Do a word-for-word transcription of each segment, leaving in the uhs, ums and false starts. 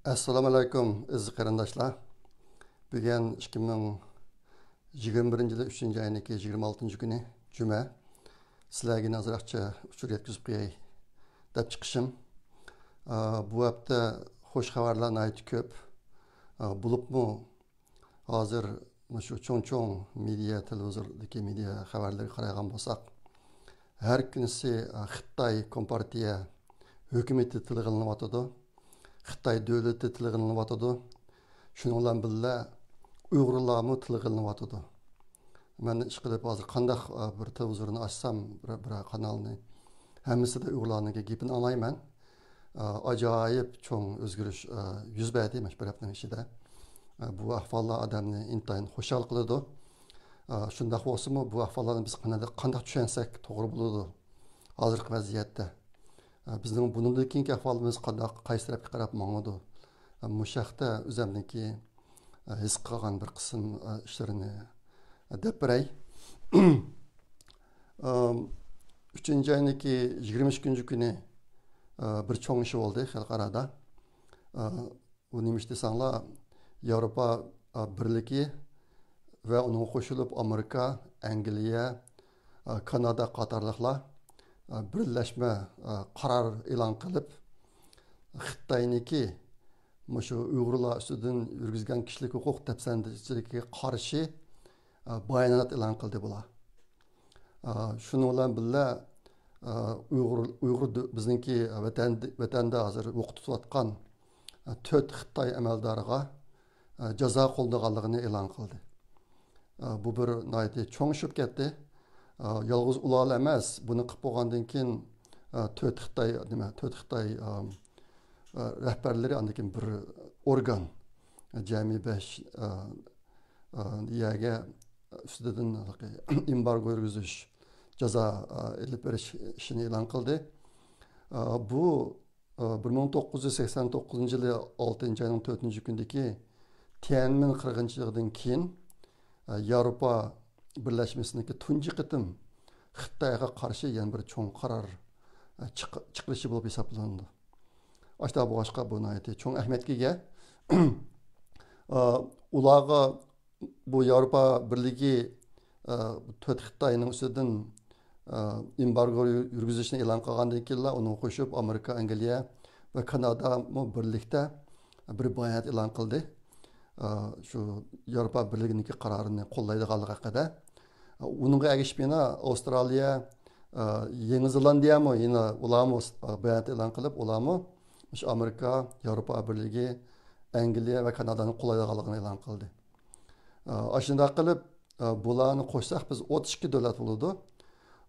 ئەسسالامۇ ئەلەيكۇم، ئەزىز قېرىنداشلار. بۈگۈن ئىككى مىڭ يىگىرمە بىرىنچى يىلى ئۈچىنچى ئاينىڭكى يىگىرمە ئالتىنچى كۈنى، جۈمە. سىلەرگە ئازراقچە ئۇچۇر يەتكۈزۈپ قوياي دەپ چىقىشىم. ئا، بۇ ھەپتە خوش خەۋەرلەر ناھايىتى كۆپ. ئا، بولۇپمۇ ھازىر مۇشۇ چوڭ-چوڭ مېدىيا، تېلېۋىزوردىكى مېدىيا خەۋەرلىرىگە قارايدىغان بولساق، ھەر كۈنسى، ئا، خىتاي كومپارتىيە ھۆكۈمىتى تىلغا ئېلىنىۋاتىدۇ. خىتاي دۆلىتى تىلغا ئېلىنىۋاتىدۇ. شۇنىڭ بىلەن بىللە، ئۇيغۇرلارمۇ تىلغا ئېلىنىۋاتىدۇ. مەن ئىشقىلىپ ھازىر قانداق، ئا، بىر تېلېۋىزورنى ئاچسام، بىر، بىر قانالنى، ھەممىسىدە ئۇيغۇرلارنىڭكى گېپىنى ئاڭلايمەن. ئا، ئاجايىپ چوڭ ئۆزگىرىش، ئا، يۈز بەردى مانا شۇ بىر ھەپتىنىڭ ئىچىدە. ئا، بۇ ئەھۋاللار ئادەمنى ئىنتايىن خۇشال قىلىدۇ. ئا، شۇنداق بولسىمۇ، بۇ ئەھۋاللارنى بىز قانداق، قانداق چۈشەنسەك توغرا بولىدۇ ھازىرقى ۋەزىيەتتە؟ ئا، بىزنىڭ بۇنىڭدىن كېيىنكى ئەھۋالىمىز قانداق، قايسى تەرەپكە قاراپ ماڭىدۇ؟ ئا، مۇشۇ ھەقتە ئۆزەمنىڭكى، ئا، ھېس قىلغان بىر قىسىم، ئا، ئىشلىرىنى، ئا، دەپ بېرەي. ئام، ئۈچىنچى ئاينىڭكى يىگىرمە ئىككىنچى كۈنى، ئا، بىر چوڭ ئىش بولدى خەلقئارادا. ئا، بۇ نېمە ئىش دېسەڭلار، ياۋروپا، ئا، بىرلىكى ۋە ئۇنىڭغا قوشۇلۇپ ئامېرىكا، ئەنگلىيە، ئا، كانادا قاتارلىقلار، ئا، بىرلەشمە، ئا، قارار ئېلان قىلىپ، خىتاينىڭكى مۇشۇ ئۇيغۇرلار ئۈستىدىن يۈرگۈزگەن كىشىلىك ھوقۇق دەپسەندىچىلىكىگە قارشى، ئا، بايانات ئېلان قىلدى بۇلار. ئا، شۇنىڭ بىلەن بىللە، ئا، ئۇيغۇر، ئۇيغۇر دۆ-، بىزنىڭكى ۋەتەن، ۋەتەندە ھازىر ئوققا تۇتۇۋاتقان، ئا، تۆت خىتاي ئەمەلدارىغا، ئا، جازا قوللىغانلىقىنى ئېلان قىلدى. ئا، بۇ بىر ناھايىتى چوڭ ئىش بولۇپ كەتتى. ئا، يالغۇز ئۇلار ئەمەس، بۇنى قىلىپ بولغاندىن كېيىن، ئا، تۆت خىتاي، نېمە، تۆت خىتاي، ئا، ئا، رەھبەرلىرى ئاندىن كېيىن بىر ئورگان، جەمئىي بەش، ئا، ئا، يەرگە ئۈستىدىن ئېمبارگو يۈرگۈزۈش، جازا، ئا، ئېلىپ بېرىش ئىشىنى ئېلان قىلدى. ئا، بۇ، ئا، بىر مىڭ توققۇز يۈز سەكسەن توققۇزىنچى يىلى ئالتىنچى ئاينىڭ تۆتىنچى كۈنىدىكى تيەنئەنمېن قىرغىنچىلىقىدىن كېيىن، ئا، ياۋروپا بىرلەشمىسىنىڭكى تۇنجى قېتىم خىتايغا قارشى يەنە بىر چوڭ قارار، ئا، چىق-، چىقىرىشى بولۇپ ھېسابلىنىدۇ. ئاشۇنداق بولغاچقا، بۇ ناھايىتى چوڭ ئەھمىيەتكە ئىگە. ئا، ئۇلارغا بۇ ياۋروپا بىرلىكى، ئا، تۆت خىتاينىڭ ئۈستىدىن، ئا، ئېمبارگو يۈرگۈزۈشنى ئېلان قىلغاندىن كېيىنلا، ئۇنىڭغا قوشۇپ ئامېرىكا، ئەنگلىيە ۋە كانادامۇ بىرلىكتە بىر بايانات ئېلان قىلدى. ئا، شۇ ياۋروپا بىرلىكىنىڭكى قارارىنى قوللايدىغانلىقى ھەققىدە. ئۇنىڭغا ئەگىشىپ يەنە ئاۋسترالىيە، ئا، يېڭى زېلاندىيەمۇ يەنە ئۇلارمۇ، ئا، بايانات ئېلان قىلىپ، ئۇلارمۇ مۇشۇ ئامېرىكا، ياۋروپا بىرلىكى، ئەنگلىيە ۋە كانادانى قوللايدىغانلىقىنى ئېلان قىلدى. ئا، ئاشۇنداق قىلىپ، ئا، بۇلارنى قوشساق بىز ئوتتۇز ئىككى دۆلەت بولىدۇ.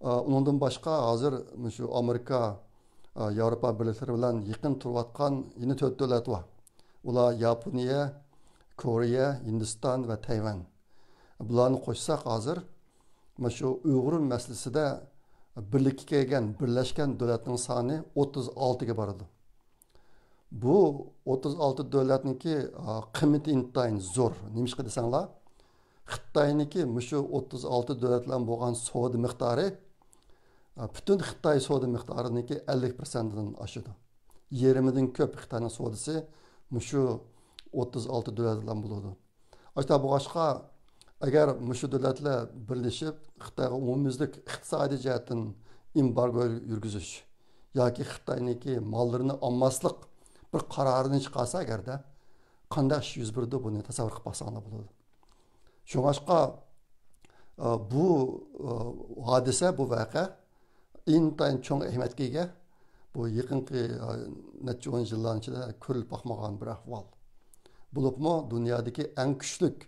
ئا، ئۇنىڭدىن باشقا ھازىر مۇشۇ ئامېرىكا، ئا، ياۋروپا بىرلىكلىرى بىلەن يېقىن تۇرۇۋاتقان يەنە تۆت دۆلەت بار. ئۇلار ياپونىيە، كورېيە، ھىندىستان ۋە تەيۋەن. بۇلارنى قوشساق ھازىر مۇشۇ ئۇيغۇر مەسىلىسىدە بىرلىككە كەلگەن، بىرلەشكەن دۆلەتنىڭ سانى ئوتتۇز ئالتىگە بارىدۇ. بۇ ئوتتۇز ئالتە دۆلەتنىڭكى، ئا، قىممىتى ئىنتايىن زور. نېمىشقا دېسەڭلار، خىتاينىڭكى مۇشۇ ئوتتۇز ئالتە دۆلەت بىلەن بولغان سودا مىقدارى، ئا، پۈتۈن خىتاي سودا مىقدارىنىڭكى ئەللىك پىرسەنتىدىن ئاشىدۇ. يېرىمىدىن كۆپ خىتاينىڭ سودىسى مۇشۇ ئوتتۇز ئالتە دۆلەت بىلەن بولىدۇ. ئاشۇنداق بولغاچقا، ئەگەر مۇشۇ دۆلەتلەر بىرلىشىپ خىتايغا ئومۇميۈزلۈك ئىقتىسادىي جەھەتتىن ئېمبارگو يۈرگۈزۈش ياكى خىتاينىڭكى ماللىرىنى ئالماسلىق بىر قارارىنى چىقارسا ئەگەردە، قانداق ئىش يۈز بېرىدۇ، بۇنى تەسەۋۋۇر قىلىپ باقساڭلار بولىدۇ. شۇڭلاشقا، ئا، بۇ، ئا، ھادىسە، بۇ ۋەقە ئىنتايىن چوڭ ئەھمىيەتكە ئىگە. بۇ يېقىنقى، ئا، نەچچە ئون يىللارنىڭ ئىچىدە كۆرۈلۈپ باقمىغان بىر ئەھۋال. بولۇپمۇ دۇنيادىكى ئەڭ كۈچلۈك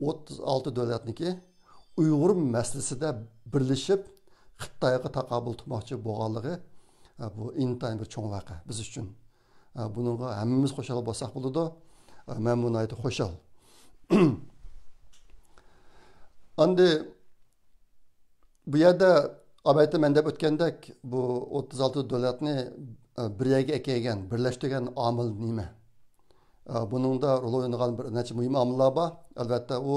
ئوتتۇز ئالتە دۆلەتنىڭكى ئۇيغۇر مەسىلىسىدە بىرلىشىپ خىتايغا تاقابىل تۇرماقچى بولغانلىقى، ئا، بۇ ئىنتايىن بىر چوڭ ۋەقە بىز ئۈچۈن. ئا، بۇنىڭغا ھەممىمىز خۇشال بولساق بولىدۇ. ئا، مەن بۇ ناھايىتى خۇشال. ئەمدى بۇ يەردە ئەلۋەتتە مەن دەپ ئۆتكەندەك، بۇ ئوتتۇز ئالتە دۆلەتنى، ئە، بىر يەرگە ئەكەلگەن، بىرلەشتۈرگەن ئامىل نېمە؟ ئە، بۇنىڭدا رول ئوينىغان بىر نەچچە مۇھىم ئامىللار بار. ئەلۋەتتە، ئۇ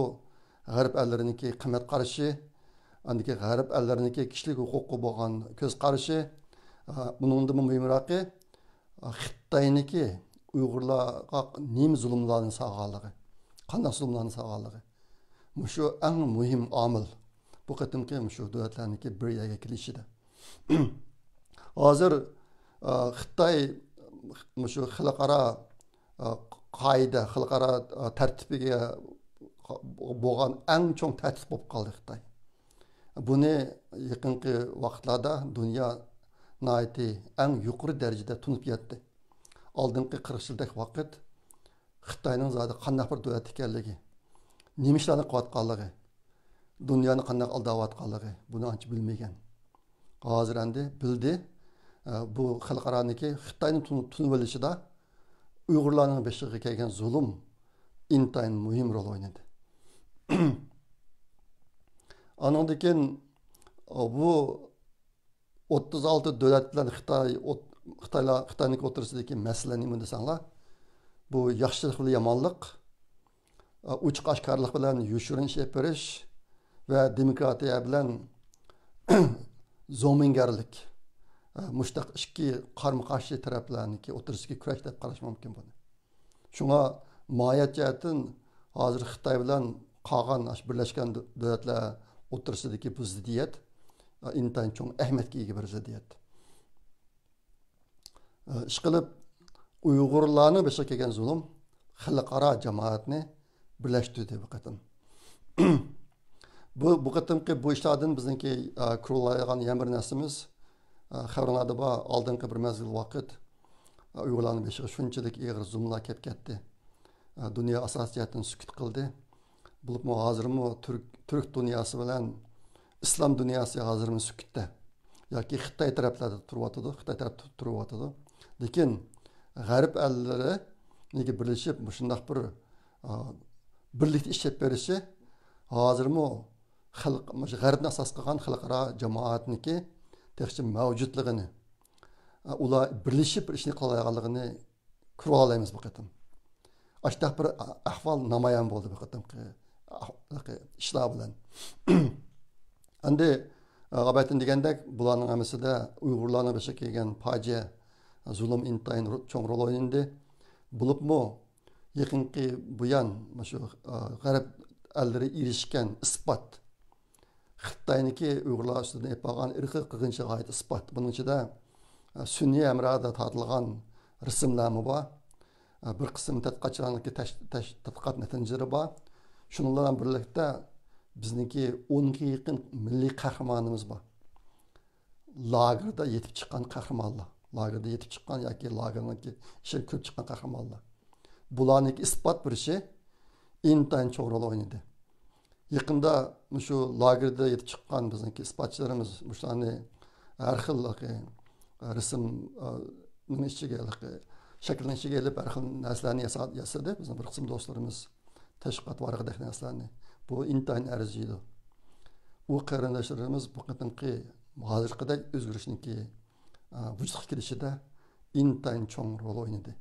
غەرب ئەللىرىنىڭكى قىممەت قارىشى، ئاندىن كېيىن غەرب ئەللىرىنىڭكى كىشىلىك ھوقۇققا بولغان كۆز قارىشى، ئە، بۇنىڭدىنمۇ مۇھىمراقى، خىتاينىڭكى ئۇيغۇرلارغا نېمە زۇلۇملارنى سالغانلىقى، قانداق زۇلۇملارنى سالغانلىقى. مۇشۇ ئەڭ مۇھىم ئامىل. بۇ قېتىمقى مۇشۇ دۆلەتلەرنىڭكى بىر يەرگە كېلىشىدە. ھازىر، ئا، خىتاي مۇشۇ خەلقئارا، ئا، قائىدە، خەلقئارا، ئا، تەرتىپىگە بولغان ئەڭ چوڭ تەھدىت بولۇپ قالدى خىتاي. بۇنى يېقىنقى ۋاقىتلاردا دۇنيا ناھايىتى ئەڭ يۇقىرى دەرىجىدە تونۇپ يەتتى. ئالدىنقى قىرىق يىلدەك ۋاقىت خىتاينىڭ زادى قانداق بىر دۆلەت ئىكەنلىكى، نېمە ئىشلارنى قىلىۋاتقانلىقى، دۇنيانى قانداق ئالداۋاتقانلىقى، بۇنى ئانچە بىلمىگەن. ھازىر ئەمدى بىلدى. ئە، بۇ خەلقئارانىڭكى خىتاينى تونۇ-، تونۇۋېلىشىدا ئۇيغۇرلارنىڭ بېشىغا كەلگەن زۇلۇم ئىنتايىن مۇھىم رول ئوينىدى. ئانىڭدىن كېيىن، ئە، بۇ ئوتتۇز ئالتە دۆلەت بىلەن خىتاي ئوت-، خىتايلار، خىتاينىڭ ئوتتۇرىسىدىكى مەسىلە نېمە دېسەڭلار، بۇ ياخشىلىق بىلەن يامانلىق، ئوچۇق ئاشكارىلىق بىلەن يوشۇرۇن ئىش ئېلىپ بېرىش ۋە دېموكراتىيە بىلەن زومىنگەرلىك، مۇشۇنداق ئىككى قارمۇ قارشى تەرەپلەرنىڭكى ئوتتۇرىسىدىكى كۈرەش دەپ قاراش مۇمكىن بۇنى. شۇڭا ماھىيەت جەھەتتىن ھازىر خىتاي بىلەن قالغان ئاشۇ بىرلەشكەن دۆ-، دۆلەتلەر ئوتتۇرىسىدىكى بۇ زىددىيەت، ئە، ئىنتايىن چوڭ ئەھمىيەتكە ئىگە بىر زىددىيەت. ئە، ئىشقىلىپ، ئۇيغۇرلارنىڭ بېشىغا كەلگەن زۇلۇم خەلقئارا جامائەتنى بىرلەشتۈردى بۇ قېتىم. بۇ، بۇ قېتىمقى بۇ ئىشلاردىن بىزنىڭكى، ئە، كۆرۈۋالايدىغان يەنە بىر نەرسىمىز، ئە، خەۋىرىڭلاردا بار، ئالدىنقى بىر مەزگىل ۋاقىت، ئە، ئۇيغۇرلارنىڭ بېشىغا شۇنچىلىك ئېغىر زۇلۇملار كەپ كەتتى. ئە، دۇنيا ئاساسىي جەھەتتىن سۈكۈت قىلدى. بولۇپمۇ ھازىرمۇ تۈرك، تۈرك دۇنياسى بىلەن ئىسلام دۇنياسى ھازىرمۇ سۈكۈتتە. ياكى خىتاي تەرەپلەردە تۇرۇۋاتىدۇ، خىتاي تەرەپتە تۇرۇۋاتىدۇ. لېكىن غەرب ئەللىرى نېگە بىرلىشىپ مۇشۇنداق بىر، ئا، بىرلىكتە ئىشلەپ بېرىشى ھازىرمۇ خەلق، مۇشۇ غەربنى ئاساس قىلغان خەلقئارا جامائەتنىڭكى تېخىچە مەۋجۇتلۇقىنى، ئا، ئۇلار بىرلىشىپ بىر ئىشنى قىلالايدىغانلىقىنى كۆرۈۋالالايمىز بۇ قېتىم. ئاشۇنداق بىر ئەھۋال نامايان بولدى بۇ قېتىمقى ئىشلار بىلەن. ئەمدى، ئابەتتىن دېگەندەك، بۇلارنىڭ ھەممىسىدە ئۇيغۇرلارنىڭ بېشىغا كەلگەن پاجىئە، زۇلۇم ئىنتايىن چوڭ رول ئوينىدى. بولۇپمۇ يېقىنقى بۇيان مۇشۇ، غەرب ئەللىرى ئېرىشكەن ئىسپات، خىتاينىڭكى ئۇيغۇرلار ئۈستىدىن ئېلىپ بارغان ئىرقىي قىرغىنچىلىقىغا ئائىت ئىسپات. بۇنىڭ ئىچىدە، ئە، سۈنئىي ھەمرادا تارتىلغان رەسىملەرمۇ بار. ئە، بىر قىسىم تەتقىقاتچىلارنىڭكى تەش-، تەش-، تەتقىقات نەتىجىلىرى بار. شۇنىڭ بىلەن بىرلىكتە بىزنىڭكى ئونغا يېقىن مىللىي قەھرىمانىمىز بار. لاگېردا يېتىپ چىققان قەھرىمانلار. لاگېردا يېتىپ چىققان ياكى لاگېرنىڭكى ئىچىدە كۆرۈپ چىققان قەھرىمانلار. بۇلارنىڭكى ئىسپات بېرىشى ئىنتايىن چوڭ رول ئوينىدى. يېقىندا مۇشۇ لاگېردا يېتىپ چىققان بىزنىڭكى ئىسپاتچىلىرىمىز مۇشۇلارنى ھەر خىل، ئە، رەسىم، ئە، نېمە ئىچىگە، شەكىلنىڭ ئىچىگە ئېلىپ ھەر خىل نەرسىلەرنى ياسا-، ياسىدى. بىزنىڭ بىر قىسىم دوستلىرىمىز تەشۋىقات ۋارىقىدەك نەرسىلەرنى. بۇ ئىنتايىن ئەرزىيدۇ. ئۇ قېرىنداشلىرىمىز بۇ قېتىمقى ھازىرقىدەك ئۆزگىرىشنىڭكى، ئە، ۋۇجۇدقا كېلىشىدە ئىنتايىن چوڭ رول ئوينىدى.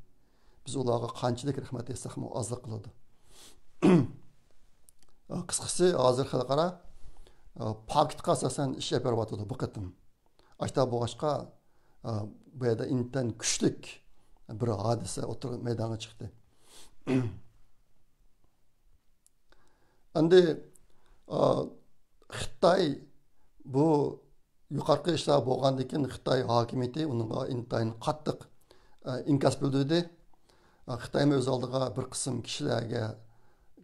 بىز ئۇلارغا قانچىلىك رەھمەت ئېيتساقمۇ ئازلىق قىلىدۇ. قىسقىسى، ھازىر خەلقئارا، ئە، پاكىتقا ئاساسەن ئىش ئېلىپ بېرىۋاتىدۇ بۇ قېتىم. ئاشۇنداق بولغاچقا، ئە، بۇ يەردە ئىنتايىن كۈچلۈك بىر ھادىسە ئوتتۇرىغا، مەيدانغا چىقتى. ئەمدى، ئا، خىتاي بۇ يۇقىرىقى ئىشلار بولغاندىن كېيىن خىتاي ھاكىمىيىتى ئۇنىڭغا ئىنتايىن قاتتىق، ئا، ئىنكاس بىلدۈردى. ئا، خىتايمۇ ئۆز ئالدىغا بىر قىسىم كىشىلەرگە،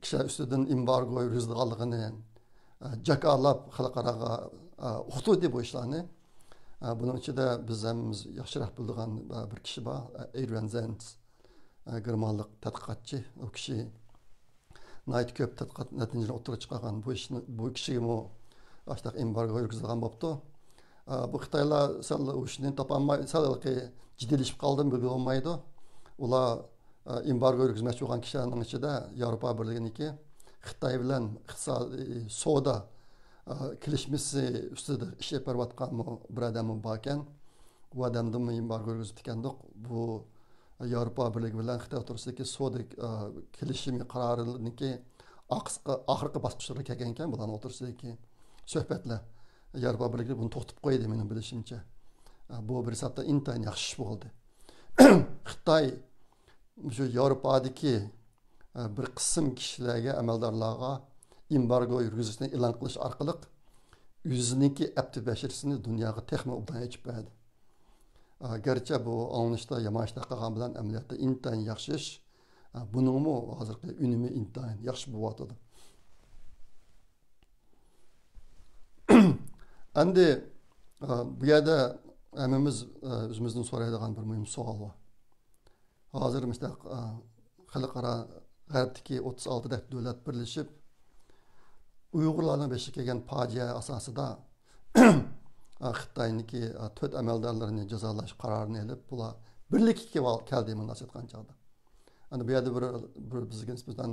كىشىلەر ئۈستىدىن ئېمبارگو يۈرگۈزىدىغانلىقىنى، ئا، جاكارلاپ خەلقئاراغا، ئا، ئۇقتۇردى بۇ ئىشلارنى. ئا، بۇنىڭ ئىچىدە بىز ھەممىمىز ياخشىراق بىلىدىغان، ئا، بىر كىشى بار، ئا، ئېدرىيان زېنز. ئە، گېرمانلىق تەتقىقاتچى. ئۇ كىشى ناھايىتى كۆپ تەتقىقات نەتىجىلىرىنى ئوتتۇرىغا چىقارغان. بۇ ئىشنى، بۇ كىشىگىمۇ ئاشۇنداق ئېمبارگو يۈرگۈزىدىغان بوپتۇ. ئە، بۇ خىتايلار سەل ئۇ ئىشنى تاپالماي، سەل ھېلىقى جىددىيلىشىپ قالدىمۇ بىلگىلى بولمايدۇ. ئۇلار، ئە، ئېمبارگو يۈرگۈزمەكچى بولغان كىشىلەرنىڭ ئىچىدە ياۋروپا بىرلىكىنىڭكى خىتاي بىلەن ئىقتىسادىي سودا، ئە، كېلىشمىسى ئۈستىدە ئىش ئېلىپ بېرىۋاتقانمۇ بىر ئادەممۇ باركەن. ئۇ ئادەمدىنمۇ ئېمبارگو يۈرگۈزۈپتىكەندۇق. بۇ ياۋروپا بىرلىكى بىلەن خىتاي ئوتتۇرىسىدىكى سودا، ئا، كېلىشىمى قارارىنىڭكى ئاخىرقى، ئاخىرقى باسقۇچلىرىغا كەلگەنىكەن، بۇلارنىڭ ئوتتۇرىسىدىكى سۆھبەتلەر. ياۋروپا بىرلىكى بۇنى توختىتىپ قويدى، مېنىڭ بىلىشىمچە. ئا، بۇ بىر ھېسابتا ئىنتايىن ياخشى ئىش بولدى. خىتاي مۇشۇ ياۋروپادىكى، ئە، بىر قىسىم كىشىلەرگە، ئەمەلدارلارغا ئېمبارگو يۈرگۈزۈشنى ئېلان قىلىش ئارقىلىق ئۆزىنىڭكى ئەپتى بەشىرىسىنى دۇنياغا تېخىمۇ ئوبدان ئېچىپ بەردى. ئە، گەرچە بۇ ئاڭلىنىشتا يامان ئىشلار قىلغان بىلەن ئەمەلىيەتتە ئىنتايىن ياخشى ئىش. ئە، بۇنىڭمۇ ھازىرقى ئۈنۈمى ئىنتايىن ياخشى بولۇۋاتىدۇ. ئەمدى، ئە، بۇ يەردە ھەممىمىز، ئە، ئۆزىمىزدىن سورايدىغان بىر مۇھىم سوئال بار. ھازىر مۇشۇنداق، ئە، خەلقئارا غەربتىكى ئوتتۇز ئالتىدەك دۆلەت بىرلىشىپ، ئۇيغۇرلارنىڭ بېشىغا كەلگەن پاجىئە ئاساسىدا، ئە، خىتاينىڭكى، ئە، تۆت ئەمەلدارلىرىنى جازالاش قارارىنى ئېلىپ، بۇلار بىرلىككە كەل-، كەلدى مۇنداق ئېيتقان چاغدا. ئەمدى بۇ يەردە بىر، بىر بىزگە نىسبەتەن،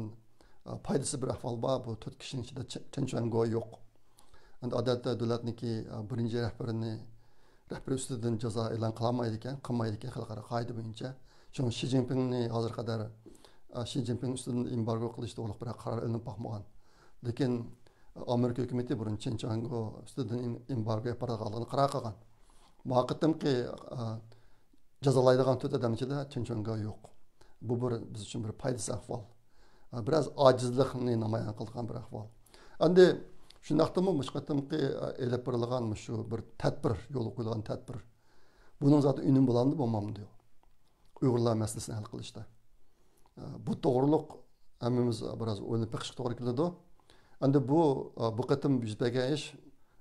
ئە، پايدىسى بىر ئەھۋال بار. بۇ تۆت كىشىنىڭ ئىچىدە چېن-، چېن چۈەنگو يوق. ئەمدى ئادەتتە دۆلەتنىڭكى، ئە، بىرىنچى رەھبىرىنى، رەھبىرى ئۈستىدىن جازا ئېلان قىلالمايدىكەن، قىلمايدىكەن خەلقئارا قائىدە بويىچە. شۇڭا شى جىنپىڭنى ھازىرغا قەدەر، ئە، شى جىنپىڭ ئۈستىدىن ئېمبارگو قىلىش توغرىلىق بىرەر قارار ئېلىنىپ باقمىغان. لېكىن ئامېرىكا ھۆكۈمىتى بۇرۇن چېن چۈەنگو ئۈستىدىن ئېم-، ئېمبارگو ئېلىپ بارىدىغانلىقىنى قارار قىلغان. ما قېتىمقى، ئە، جازالايدىغان تۆت ئادەم ئىچىدە چېن چۈەنگو يوق. بۇ بىر بىز ئۈچۈن بىر پايدىسىز ئەھۋال. بىراز ئاجىزلىقنى نامايان قىلىدىغان بىر ئەھۋال. ئەمدى شۇنداقتىمۇ مۇشۇ قېتىمقى ئېلىپ بېرىلغان مۇشۇ بىر تەدبىر، يولغا قويۇلغان تەدبىر. بۇنىڭ زادى ئۈنۈم بولامدۇ، بولمامدۇ؟ ئۇيغۇرلار مەسىلىسىنى ھەل قىلىشتا. بۇ توغرۇلۇق ھەممىمىز بىراز ئويلىنىپ بېقىشقا توغرا كېلىدۇ. ئەمدى بۇ، بۇ قېتىم يۈز بەرگەن ئىش،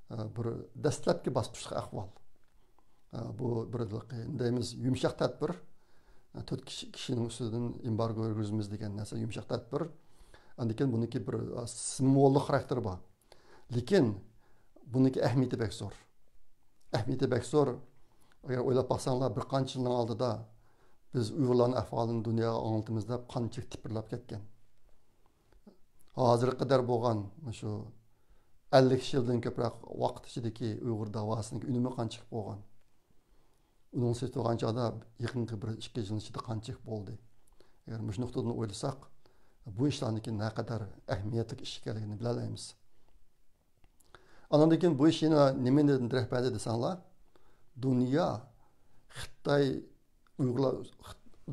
بىر دەسلەپكى باسقۇچلۇق ئەھۋال. بۇ بىر دەيمىز يۇمشاق تەدبىر. تۆت كىشى، كىشىنىڭ ئۈستىدىن ئېمبارگو يۈرگۈزىمىز دېگەن نەرسە يۇمشاق تەدبىر. ئاندىن كېيىن بۇنىڭكى بىر سىمۋوللۇق خاراكتېرى بار. لېكىن بۇنىڭكى ئەھمىيىتى بەك زور. ئەھمىيىتى بەك زور. ئەگەر ئويلاپ باقساڭلار، بىر قانچە يىلنىڭ ئالدىدا بىز ئۇيغۇرلارنىڭ ئەھۋالىنى دۇنياغا ئاڭلىتىمىز دەپ قانچىلىك تىپىرلاپ كەتكەن. ھازىرغا قەدەر بولغان مۇشۇ ئەللىك يىلدىن كۆپرەك ۋاقىت ئىچىدىكى ئۇيغۇر داۋاسىنىڭ ئۈنۈمى قانچىلىك بولغان؟ ئۇنىڭ سېتىۋالغان چاغدا يېقىنقى بىر ئىككى يىل ئىچىدە قانچىلىك بولدى؟ ئەگەر مۇشۇ نۇقتىدىن ئويلىساق، بۇ ئىشلارنىڭكى نەقەدەر ئەھمىيەتلىك ئىش ئىكەنلىكىنى بىلەلەيمىز. ئاندىن كېيىن بۇ ئىش يەنە نېمىنى دېرەك بەردى دېسەڭلار، دۇنيا خىتاي، ئۇيغۇرلار،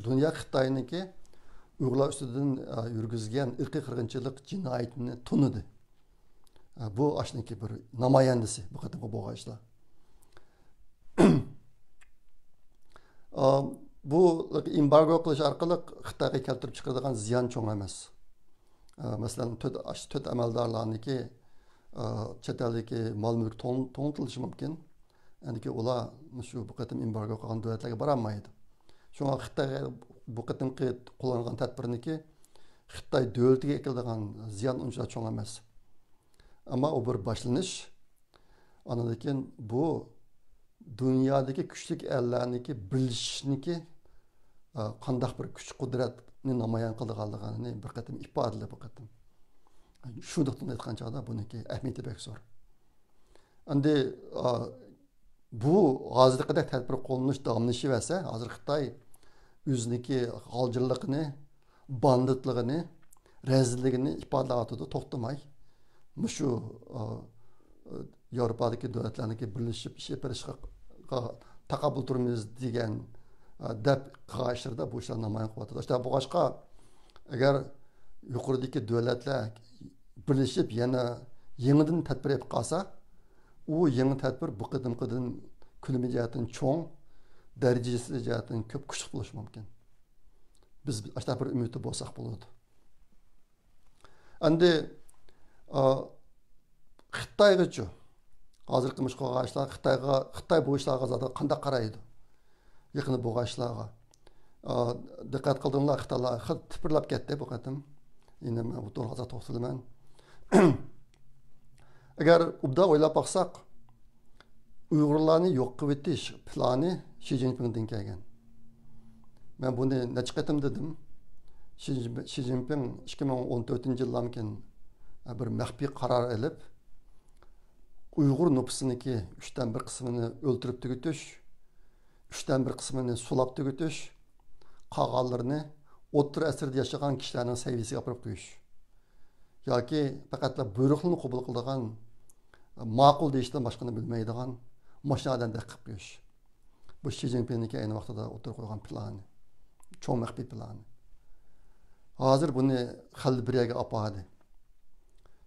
دۇنيا خىتاينىڭكى ئۇيغۇرلار ئۈستىدىن، ئە، يۈرگۈزگەن ئىرقىي قىرغىنچىلىق جىنايىتىنى تونۇدى. ئە، بۇ ئاشنىڭكى بىر نامايەندىسى، بۇ قېتىمقى بولغان ئىشلار. ئا، بۇ ئېمبارگو قىلىش ئارقىلىق خىتايغا كەلتۈرۈپ چىقىرىدىغان زىيان چوڭ ئەمەس. ئا، مەسىلەن، تۆت، ئاشۇ تۆت ئەمەلدارلارنىڭكى، ئا، چەت ئەلدىكى مال مۈلكى توڭ-، توڭلىتىلىشى مۇمكىن. ئەندىكى ئۇلار شۇ بۇ قېتىم ئېمبارگو قىلغان دۆلەتلەرگە بارالمايدۇ. شۇڭا خىتايغا بۇ قېتىمقى قوللانغان تەدبىرنىكى خىتاي دۆلىتىگە ئەكېلىدىغان زىيان ئۇنچىۋالا چوڭ ئەمەس. ئەمما ئۇ بىر باشلىنىش. ئاندىن كېيىن بۇ دۇنيادىكى كۈچلۈك ئەللەرنىڭكى بىرلىشىشنىكى، ئە، قانداق بىر كۈچ قۇدرەتنى نامايان قىلىدىغانلىقىنى بىر قېتىم ئىپادىلىدى بۇ قېتىم. شۇ نۇقتىدىن ئېيتقان چاغدا بۇنىڭكى ئەھمىيىتى بەك زور. ئەمدى، ئە، بۇ ھازىرقىدەك تەدبىر قوللىنىش داۋاملىشىۋەرسە، ھازىر خىتاي ئۆزىنىڭكى غالجىرلىقىنى، باندىتلىقىنى، رەزىللىكىنى ئىپادىلەۋاتىدۇ توختىماي. مۇشۇ، ئا، ياۋروپادىكى دۆلەتلەرنىڭكى بىرلىشىپ ئىش ئېلىپ بېرىشقا تاقابىل تۇرىمىز دېگەن، ئا، دەپ قىلغان ئىشلىرىدا بۇ ئىشلار نامايان قىلىۋاتىدۇ. شۇنداق بولغاچقا، ئەگەر يۇقىرىدىكى دۆلەتلەر بىرلىشىپ يەنە يېڭىدىن تەدبىر ئېلىپ قالسا، ئۇ يېڭى تەدبىر بۇ قېتىمقىدىن كۆلىمى جەھەتتىن چوڭ، دەرىجىسى جەھەتتىن كۆپ كۈچلۈك بولۇشى مۇمكىن. بىز ئاشۇنداق بىر ئۈمىدتە بولساق بولىدۇ. ئەمدى، ئا، خىتايغىچۇ؟ ھازىرقى مۇشۇ قىلغان ئىشلار خىتايغا، خىتاي بۇ ئىشلارغا زادى قانداق قارايدۇ؟ يېقىندا بولغان ئىشلارغا. ئا، دىققەت قىلدىڭلار، خىتايلار خېلى تىپىرلاپ كەتتى بۇ قېتىم. يەنە مەن بۇ توغرىلىق ھازىر توختىلىمەن. ئەگەر ئوبدان ئويلاپ باقساق، ئۇيغۇرلارنى يوق قىلىۋېتىش پىلانى شى جىنپىڭدىن كەلگەن. مەن بۇنى نەچچە قېتىم دېدىم. شى جىنپىڭ، شى جىنپىڭ ئىككى مىڭ ئون تۆتىنچى يىللارمىكىن بىر مەخپىي قارار ئېلىپ، ئۇيغۇر نوپۇسىنىڭكى ئۈچتىن بىر قىسمىنى ئۆلتۈرۈپ تۈگىتىش، ئۈچتىن بىر قىسمىنى سولاپ تۈگىتىش، قالغانلىرىنى ئوتتۇرا ئەسىردە ياشىغان كىشىلەرنىڭ سەۋىيىسىگە ئاپىرىپ قويۇش ياكى پەقەتلا بۇيرۇقلىرىنى قوبۇل قىلىدىغان، ماقۇل دېيىشتىن باشقىنى بىلمەيدىغان ماشىنا ئادەمدەك قىلىپ قويۇش. بۇ شى جىنپىڭنىڭكى ئەينى ۋاقتىدا ئوتتۇرىغا قويغان پىلانى. چوڭ مەخپىي پىلانى. ھازىر بۇنى خېلى بىر يەرگە ئاپاردى.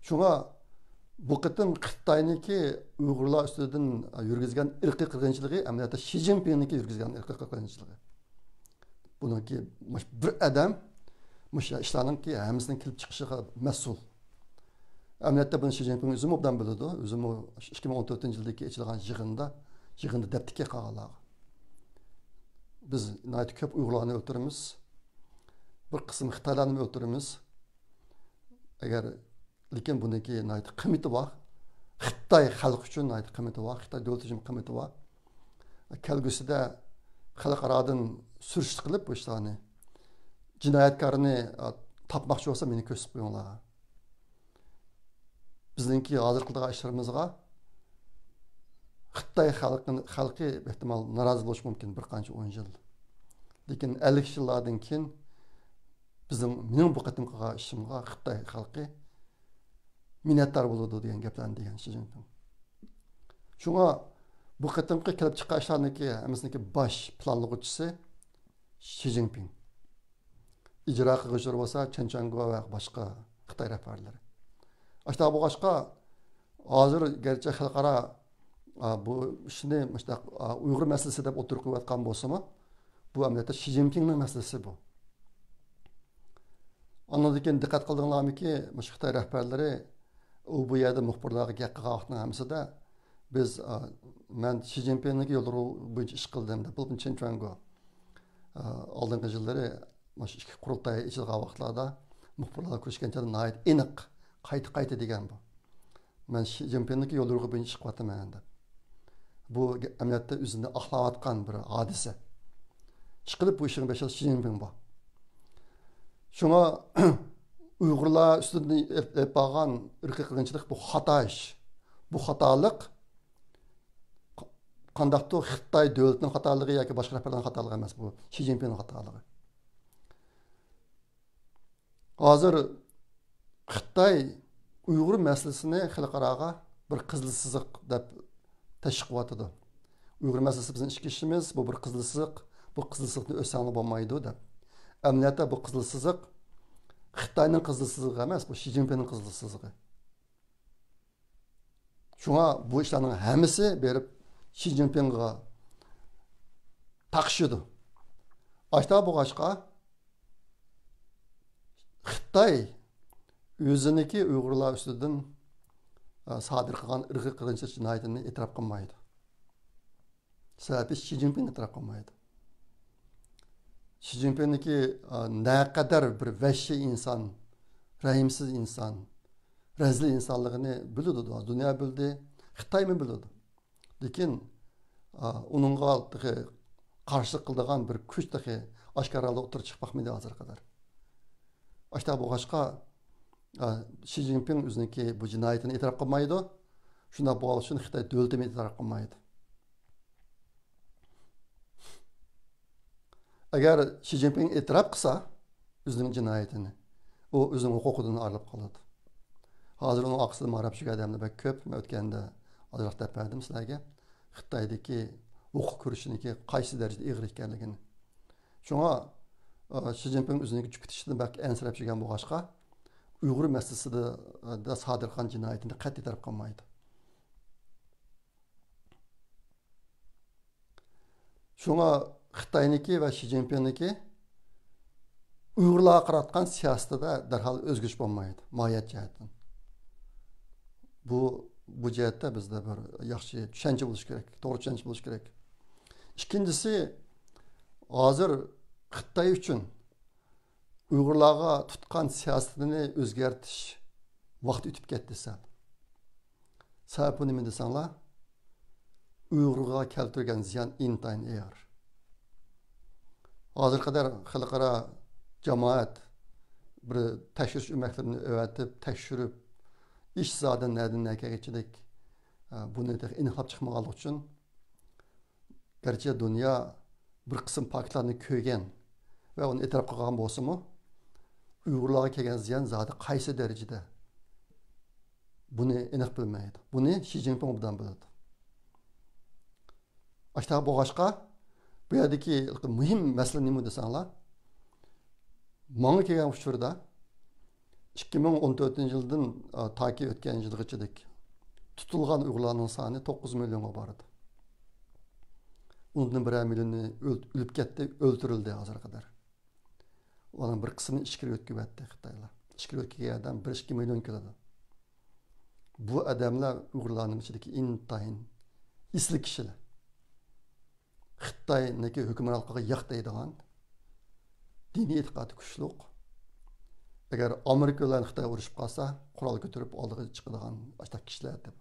شۇڭا بۇ قېتىم خىتاينىڭكى ئۇيغۇرلار ئۈستىدىن يۈرگۈزگەن ئىرقىي قىرغىنچىلىقى ئەمەلىيەتتە شى جىنپىڭنىڭكى يۈرگۈزگەن ئىرقىي قىرغىنچىلىقى. بۇنىڭكى مۇش-، بىر ئادەم مۇشۇ ئىشلارنىڭكى ھەممىسىنىڭ كېلىپ چىقىشىغا مەسئۇل. ئەمەلىيەتتە بۇنى شى جىنپىڭ ئۆزىمۇ ئوبدان بىلىدۇ. ئۆزىمۇ ئىككى مىڭ ئون تۆتىنچى يىلدىكى ئېچىلغان يىغىندا، يىغىندا دەپتىكەن قالغانلارغا. بىز ناھايىتى كۆپ ئۇيغۇرلارنى ئۆلتۈرىمىز. بىر قىسىم خىتايلارنى ئۆلتۈرىمىز. ئەگەر، لېكىن بۇنىڭكى ناھايىتى قىممىتى بار. خىتاي خەلقى ئۈچۈن ناھايىتى قىممىتى بار. خىتاي دۆلىتى ئۈچۈن قىممىتى بار. كەلگۈسىدە خەلقئارادىن سۈرۈشتە قىلىپ بۇ ئىشلارنى، جىنايەتكارنى، ئا، تاپماقچى بولسا مېنى كۆرسىتىپ قويۇڭلار. بىزنىڭكى ھازىر قىلىدىغان ئىشلىرىمىزغا خىتاي خەلقى، خەلقى ئېھتىمال نارازى بولۇشى مۇمكىن بىر قانچە ئون يىل. لېكىن ئەللىك يىللاردىن كېيىن بىزنىڭ، مېنىڭ بۇ قېتىمقى قىلغان ئىشىمغا خىتاي خەلقى مىننەتدار بولىدۇ دېگەن گەپلەرنى دېگەن شى جىنپىڭ. شۇڭا بۇ قېتىمقى كېلىپ چىققان ئىشلارنىڭكى ھەممىسىنىڭكى باش پىلانلىغۇچىسى شى جىنپىڭ. ئىجرا قىلغۇچىلار بولسا چېن چۈەنگو ۋە باشقا خىتاي رەھبەرلىرى. ئاشۇنداق بولغاچقا، ھازىر گەرچە خەلقئارا، ئا، بۇ ئىشنى مۇشۇنداق، ئا، ئۇيغۇر مەسىلىسى دەپ ئوتتۇرىغا قويۇۋاتقان بولسىمۇ، بۇ ئەمەلىيەتتە شى جىنپىڭنىڭ مەسىلىسى بۇ. ئاندىن كېيىن دىققەت قىلدىڭلارمىكى، مۇشۇ خىتاي رەھبەرلىرى ئۇ بۇ يەردە مۇخبىرلارغا گەپ قىلغان ۋاقىتنىڭ ھەممىسىدە، بىز، ئا، مەن شى جىنپىڭنىڭكى يوللىرى بويىچە ئىش قىلدىم دەپ، بولۇپمۇ چېن چۈەنگو، ئا، ئالدىنقى يىللىرى مۇشۇ ئىككى قۇرۇلتاي ئېچىلغان ۋاقىتلاردا مۇخبىرلارغا كۆرۈشكەن چاغدا ناھايىتى ئېنىق، قايتا، قايتا دېگەن بۇ. مەن شى جىنپىڭنىڭكى يوليورۇقى بويىچە ئىش قىلىۋاتىمەن دەپ. بۇ ئەمەلىيەتتە ئۆزىنى ئاقلاۋاتقان بىر ھادىسە. ئىشقىلىپ بۇ ئىشنىڭ بېشىدا شى جىنپىڭ بار. شۇڭا ئۇيغۇرلار ئۈستىدىن ئېلىپ، ئېلىپ بارغان ئىرقىي قىرغىنچىلىق بۇ خاتا ئىش. بۇ خاتالىق ق-، قانداقتۇر خىتاي دۆلىتىنىڭ خاتالىقى ياكى باشقا رەھبەرلەرنىڭ خاتالىقى ئەمەس، بۇ شى جىنپىڭنىڭ خاتالىقى. ھازىر خىتاي ئۇيغۇر مەسىلىسىنى خەلقئاراغا بىر قىزىل سىزىق دەپ تەشۋىق قىلىۋاتىدۇ. ئۇيغۇر مەسىلىسى بىزنىڭ ئىچكى ئىشىمىز، بۇ بىر قىزىل سىزىق، بۇ قىزىل سىزىقنى ئۆتسەڭلار بولمايدۇ دەپ. ئەمەلىيەتتە بۇ قىزىل سىزىق خىتاينىڭ قىزىل سىزىقى ئەمەس، بۇ شى جىنپىڭنىڭ قىزىل سىزىقى. شۇڭا بۇ ئىشلارنىڭ ھەممىسى بېرىپ شى جىنپىڭغا تاقىشىدۇ. ئاشۇنداق بولغاچقا، خىتاي ئۆزىنىڭكى ئۇيغۇرلار ئۈستىدىن، ئە، سادىر قىلغان ئىرقىي قىرغىنچىلىق جىنايىتىنى ئېتىراپ قىلمايدۇ. سەۋەبى شى جىنپىڭ ئېتىراپ قىلمايدۇ. شى جىنپىڭنىڭكى، ئە، نەقەدەر بىر ۋەھشىي ئىنسان، رەھىمسىز ئىنسان، رەزىل ئىنسانلىقىنى بىلىدۇ، دۇنيا بىلدى، خىتايمۇ بىلىدۇ. لېكىن، ئا، ئۇنىڭغا تېخى قارشىلىق قىلىدىغان بىر كۈچ تېخى ئاشكارا ھالدا ئوتتۇرىغا چىقىپ باقمىدى ھازىرغا قەدەر. ئاشۇنداق بولغاچقا، ئا، شى جىنپىڭ ئۆزىنىڭكى بۇ جىنايىتىنى ئېتىراپ قىلمايدۇ. شۇنداق بولغان ئۈچۈن خىتاي دۆلىتىمۇ ئېتىراپ قىلمايدۇ. ئەگەر شى جىنپىڭ ئېتىراپ قىلسا ئۆزىنىڭ جىنايىتىنى، ئۇ ئۆزىنىڭ ھوقۇقىدىن ئايرىلىپ قالىدۇ. ھازىر ئۇنىڭ ئارقىسىدا ماراپ يۈرگەن ئادەملەر بەك كۆپ. مەن ئۆتكەندە ئازراق دەپ بەردىم سىلەرگە. خىتايدىكى ھوقۇق كۈرىشىنىڭكى قايسى دەرىجىدە ئېغىر ئىكەنلىكىنى. شۇڭا، ئا، شى جىنپىڭ ئۆزىنىڭكى جۈپ كېتىشىدىن بەك ئەنسىرەپ يۈرگەن بولغاچقا، ئۇيغۇر مەسىلىسىدە، ئا، سادىر قىلغان جىنايىتىنى قەتئىي ئېتىراپ قىلمايدۇ. شۇڭا خىتاينىڭكى ۋە شى جىنپىڭنىڭكى ئۇيغۇرلارغا قاراتقان سىياسىتىدە دەرھال ئۆزگىرىش بولمايدۇ، ماھىيەت جەھەتتىن. بۇ، بۇ جەھەتتە بىزدە بىر ياخشى چۈشەنچە بولۇشى كېرەك، توغرا چۈشەنچە بولۇشى كېرەك. ئىككىنچىسى، ھازىر خىتاي ئۈچۈن ئۇيغۇرلارغا تۇتقان سىياسىتىنى ئۆزگەرتىش ۋاقتى ئۆتۈپ كەتتى سەل. سەۋەبى نېمە دېسەڭلار، ئۇيغۇرغا كەلتۈرگەن زىيان ئىنتايىن ئېغىر. ھازىرغا قەدەر خەلقئارا جامائەت بىر تەكشۈرۈش ئۆمەكلىرىنى ئەۋەتىپ، تەكشۈرۈپ، ئىش زادى نەدىن نەگىچىلىك، ئە، بۇنى تېخى ئېنىقلاپ چىقمىغانلىقى ئۈچۈن، گەرچە دۇنيا بىر قىسىم پاكىتلارنى كۆرگەن ۋە ئۇنى ئېتىراپ قىلغان بولسىمۇ، ئۇيغۇرلارغا كەلگەن زىيان زادى قايسى دەرىجىدە، بۇنى ئېنىق بىلمەيدۇ. بۇنى شى جىنپىڭ ئوبدان بىلىدۇ. ئاشۇنداق بولغاچقا، بۇ يەردىكى مۇھىم مەسىلە نېمە دېسەڭلار، ماڭا كەلگەن ئۇچۇردا ئىككى مىڭ ئون تۆتىنچى يىلدىن، ئا، تاكى ئۆتكەن يىلغىچىلىك تۇتۇلغان ئۇيغۇرلارنىڭ سانى توققۇز مىليونغا بارىدۇ. ئۇنىڭدىن بىرەر مىليونى ئۆل-، ئۆلۈپ كەتتى، ئۆلتۈرۈلدى ھازىرغا قەدەر. ئۇلارنىڭ بىر قىسمىنى ئىچكىرى ئۆتكۈزۈۋەتتى خىتايلار. ئىچكىرى ئۆتكۈزگەن يەردىن بىر ئىككى مىليون كېلىدۇ. بۇ ئادەملەر ئۇيغۇرلارنىڭ ئىچىدىكى ئىنتايىن ئېسىل كىشىلەر. خىتاينىڭكى ھۆكۈمرانلىقىغا ياق دەيدىغان، دىنىي ئېتىقادى كۈچلۈك. ئەگەر ئامېرىكا بىلەن خىتاي ئۇرۇشۇپ قالسا، قورال كۆتۈرۈپ ئالدىغا چىقىدىغان ئاشۇنداق كىشىلەر دەپ.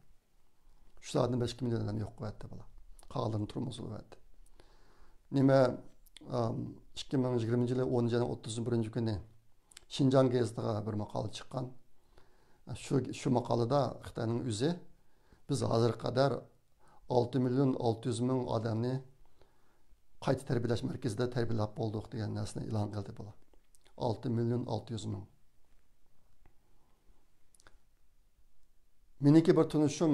شۇلاردىن بەش ئىككى مىليون ئادەم يوق قىلىۋەتتى بۇلار. قالغانلىرىنى تۈرمىگە سولىۋەتتى. نېمە، ئام، ئىككى مىڭ يىگىرمىنچى يىلى ئونىنچى ئاينىڭ ئوتتۇز بىرىنچى كۈنى شىنجاڭ گېزىتىغا بىر ماقالە چىققان. شۇ، شۇ ماقالىدا خىتاينىڭ ئۆزى، بىز ھازىرغا قەدەر ئالتە مىليون ئالتە يۈز مىڭ ئادەمنى قايتا تەربىيەلەش مەركىزىدە تەربىيەلەپ بولدۇق دېگەن نەرسىنى ئېلان قىلدى بۇلار. ئالتە مىليون ئالتە يۈز مىڭ. مېنىڭكى بىر تونۇشۇم،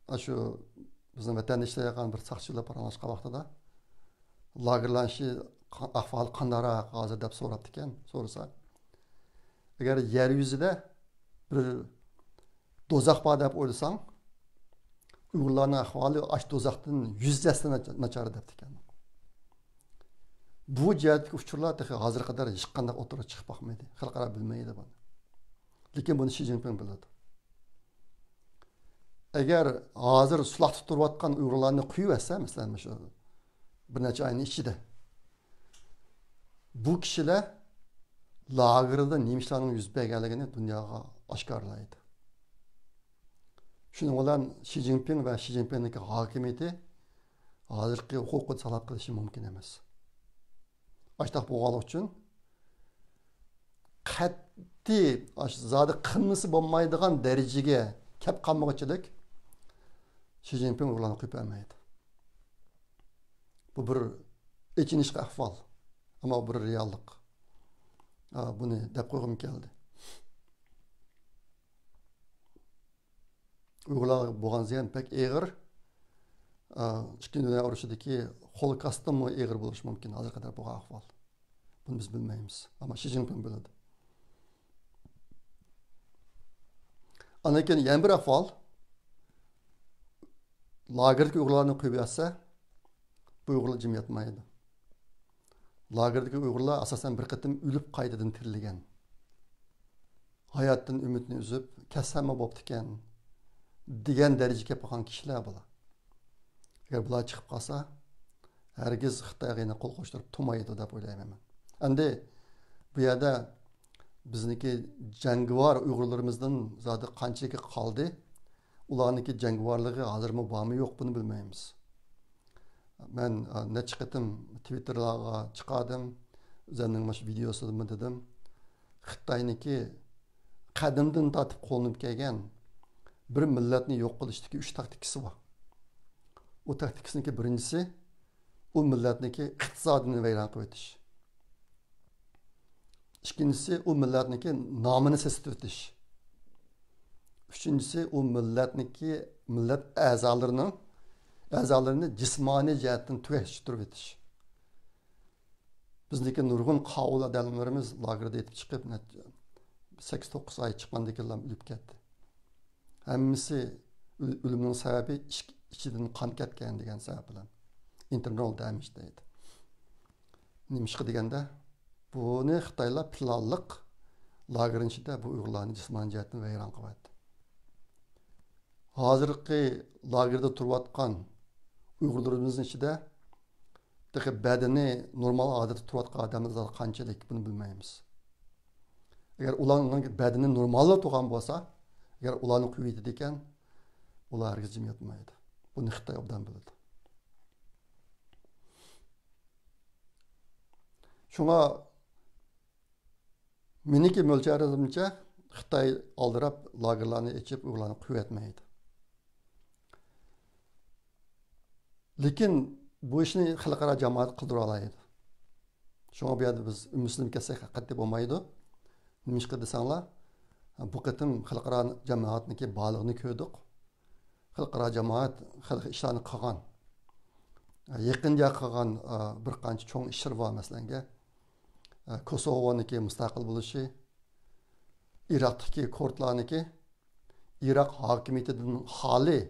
ئاشۇ بىزنىڭ ۋەتەندە ئىشلەيدىغان بىر ساقچى بىلەن پاراڭلاشقان ۋاقتىدا، لاگېرلارنىڭ ئىشى، ئەھۋالى قانداقراق ھازىر دەپ سوراپتىكەن، سورىسا، ئەگەر يەر يۈزىدە بىر دوزاخ بار دەپ ئويلىساڭ، ئۇيغۇرلارنىڭ ئەھۋالى ئاشۇ دوزاختىن يۈز ھەسسە ناچار دەپتىكەن. بۇ جەھەتتىكى ئۇچۇرلار تېخى ھازىرغا قەدەر ھېچقانداق ئوتتۇرىغا چىقىپ باقمىدى. خەلقئارا بىلمەيدۇ بۇنى. لېكىن بۇنى شى جىنپىڭ بىلىدۇ. ئەگەر ھازىر سۇلاقتا تۇرۇۋاتقان ئۇيغۇرلارنى قويۇۋەتسە، مەسىلەن، مۇشۇ بىر نەچچە ئاينىڭ ئىچىدە، بۇ كىشىلەر لاگېردا نېمە ئىشلارنىڭ يۈز بەرگەنلىكىنى دۇنياغا ئاشكارىلايدۇ. شۇنىڭ بىلەن شى جىنپىڭ ۋە شى جىنپىڭنىڭكى ھاكىمىيىتى ھازىرقى ھوقۇقىدا ساقلاپ قېلىشى مۇمكىن ئەمەس. ئاشتاق بولغانلىقى ئۈچۈن قەتئىي ئاشۇ زادى قىلمىسا بولمايدىغان دەرىجىگە كەپ قالمىغۇچىلىك شى جىنپىڭ ئۇلارنى قويۇپ بەرمەيدۇ. بۇ بىر ئېچىنىشلىق ئەھۋال، ئەمما بۇ بىر رېئاللىق. ئا، بۇنى دەپ قويغۇم كەلدى. ئۇيغۇرلارغا بولغان زىيان بەك ئېغىر. ئا، ئىككىنچى دۇنيا ئۇرۇشىدىكى خولوكاستتىنمۇ ئېغىر بولۇشى مۇمكىن ھازىرغا قەدەر بولغان ئەھۋال. بۇنى بىز بىلمەيمىز. ئەمما شى جىنپىڭ بىلىدۇ. ئاندىن كېيىن يەنە بىر ئەھۋال، لاگېردىكى ئۇيغۇرلارنى قويۇپ ياتسا، بۇ ئۇيغۇرلار جىم ياتمايدۇ. لاگېردىكى ئۇيغۇرلار ئاساسەن بىر قېتىم ئۆلۈپ قايتىدىن تىرىلگەن. ھاياتتىن ئۈمىدنى ئۈزۈپ، كەتسەممۇ بوپتىكەن دېگەن دەرىجىگە كەپ قالغان كىشىلەر بۇلار. ئەگەر بۇلار چىقىپ قالسا، ھەرگىز خىتايغا يەنە قول قوشتۇرۇپ تۇرمايدۇ دەپ ئويلايمەن مەن. ئەمدى بۇ يەردە بىزنىڭكى جەڭگىۋار ئۇيغۇرلىرىمىزدىن زادى قانچىلىكى قالدى؟ ئۇلارنىڭكى جەڭگىۋارلىقى ھازىرمۇ بارمۇ يوق، بۇنى بىلمەيمىز. مەن، ئا، نەچچە قېتىم تىۋىتتېرلارغا چىقاردىم، ئۆزۈمنىڭ مۇشۇ ۋىدېيوسىدىمۇ دېدىم. خىتاينىڭكى قەدىمدىن تارتىپ قوللىنىپ كەلگەن بىر مىللەتنى يوق قىلىشتىكى ئۈچ تاكتىكىسى بار. ئۇ تاكتىكىسىنىڭكى بىرىنچىسى، ئۇ مىللەتنىڭكى ئىقتىسادىنى ۋەيران قىلىۋېتىش. ئىككىنچىسى، ئۇ مىللەتنىڭكى نامىنى سېسىتىۋېتىش. ئۈچىنچىسى، ئۇ مىللەتنىڭكى، مىللەت ئەزالىرىنىڭ، ئەزالىرىنى جىسمانىي جەھەتتىن تۈگەشتۈرۈۋېتىش. بىزنىڭكى نۇرغۇن قاۋۇل ئادەملىرىمىز لاگېردا يېتىپ چىقىپ، نەچچە، سەككىز، توققۇز ئاي چىققاندىن كېيىنلا ئۆلۈپ كەتتى. ھەممىسى ئۆل-، ئۆلۈمنىڭ سەۋەبى ئىچ-، ئىچىدىن قان كەتكەن دېگەن سەۋەب بىلەن. ئىنتېرنال دەمېج دەيدۇ. نېمىشقا دېگەندە، بۇنى خىتايلار پىلانلىق لاگېرنىڭ ئىچىدە بۇ ئۇيغۇرلارنى جىسمانىي جەھەتتىن ۋەيران قىلىۋەتتى. ھازىرقى لاگېردا تۇرۇۋاتقان ئۇيغۇرلىرىمىزنىڭ ئىچىدە تېخى بەدىنى نورمال ھالەتتە تۇرۇۋاتقان ئادەملەر قانچىلىك، بۇنى بىلمەيمىز. ئەگەر ئۇلارنىڭ بەدىنى نورماللا تۇرغان بولسا، ئەگەر ئۇلارنى قويۇۋېتىدىكەن، ئۇلار ھەرگىز جىم ياتمايدۇ. بۇنى خىتاي ئوبدان بىلىدۇ. شۇڭا مېنىڭكى مۆلچەرلىرىمچە، خىتاي ئالدىراپ لاگېرلارنى ئېچىپ، ئۇيغۇرلارنى قويۇۋەتمەيدۇ. لېكىن بۇ ئىشنى خەلقئارا جامائەت قىلدۇرالايدۇ. شۇڭا بۇ يەردە بىز ئۈمىدسىزلىنىپ كەتسەك ھەقىقەتتە بولمايدۇ. نېمىشقا دېسەڭلار، بۇ قېتىم خەلقئارا جامائەتنىڭكى بارلىقىنى كۆردۇق. خەلقئارا جامائەت خېلى ئىشلارنى قىلغان. يېقىندا قىلغان، ئا، بىر قانچە چوڭ ئىشلىرى بار، مەسىلەنگە، ئە، كوسوۋونىڭكى مۇستەقىل بولۇشى، ئىراقتىكى كۇردلارنىڭكى ئىراق ھاكىمىيىتىدىن خالىي،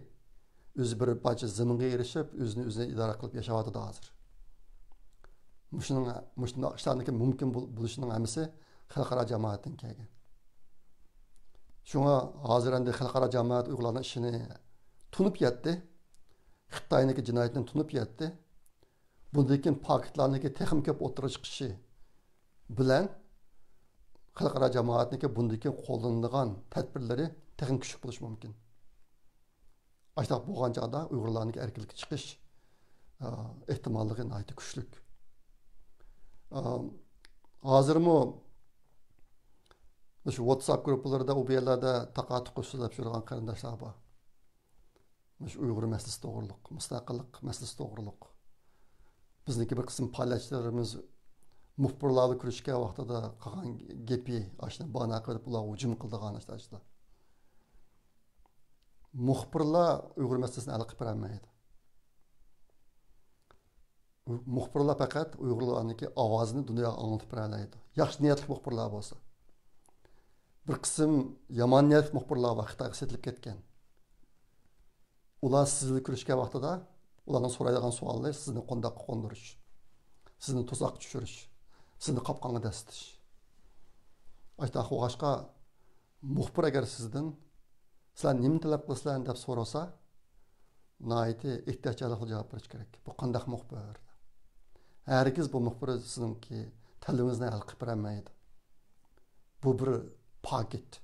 ئۆزى بىر پارچە زېمىنغا ئېرىشىپ، ئۆزىنى ئۆزى ئىدارە قىلىپ ياشاۋاتىدۇ ھازىر. مۇشۇنىڭ، مۇشۇنداق ئىشلارنىڭكى مۇمكىن بول-، بولۇشىنىڭ ھەممىسى خەلقئارا جامائەتتىن كەلگەن. شۇڭا ھازىر ئەمدى خەلقئارا جامائەت ئۇيغۇرلارنىڭ ئىشىنى تونۇپ يەتتى. خىتاينىڭكى جىنايىتىنى تونۇپ يەتتى. بۇندىن كېيىن پاكىتلارنىڭكى تېخىمۇ كۆپ ئوتتۇرىغا چىقىشى بىلەن خەلقئارا جامائەتنىڭكى بۇندىن كېيىن قوللىنىدىغان تەدبىرلىرى تېخىمۇ كۈچلۈك بولۇشى مۇمكىن. ئاشۇنداق بولغان چاغدا ئۇيغۇرلارنىڭكى ئەركىنلىككە چىقىش، ئا، ئېھتىماللىقى ناھايىتى كۈچلۈك. ئا، ھازىرمۇ مۇشۇ ۋاتساپ گۇرۇپپىلىرىدا، ئۇ بۇ يەرلەردە تاقا-تۇقا سۆزلەپ يۈرگەن قېرىنداشلار بار. مۇشۇ ئۇيغۇر مەسىلىسى توغرۇلۇق، مۇستەقىللىق مەسىلىسى توغرۇلۇق. بىزنىڭكى بىر قىسىم پائالىيەتچىلىرىمىز مۇخبىرلار بىلەن كۆرۈشكەن ۋاقتىدا قىلغان گېپى، ئاشۇنى باھانە قىلىپ ئۇلارغا ھۇجۇم قىلىدىغان ئىشلار. مۇخبىرلار ئۇيغۇر مەسىلىسىنى ھەل قىلىپ بېرەلمەيدۇ. مۇخبىرلار پەقەت ئۇيغۇرلارنىڭكى ئاۋازىنى دۇنياغا ئاڭلىتىپ بېرەلەيدۇ. ياخشى نىيەتلىك مۇخبىرلار بولسا. بىر قىسىم يامان نىيەتلىك مۇخبىرلار بار، خىتايغا سېتىلىپ كەتكەن. ئۇلار سىز بىلەن كۆرۈشكەن ۋاقتىدا ئۇلارنىڭ سورايدىغان سوئالى سىزنى قونداققا قوندۇرۇش، سىزنى تۇزاققا چۈشۈرۈش، سىزنى قاپقانغا دەسسىتىش. ئاشۇنداق بولغاچقا، مۇخبىر ئەگەر سىزدىن، «سىلەر نېمىنى تەلەپ قىلىسىلەر؟» دەپ سورىسا، ناھايىتى ئېھتىياتچانلىقلا جاۋاب بېرىش كېرەك. بۇ قانداق مۇخبىر؟ ھەرگىز بۇ مۇخبىر سىزنىڭكى تەلىپىڭىزنى ھەل قىلىپ بېرەلمەيدۇ. بۇ بىر پاكىت.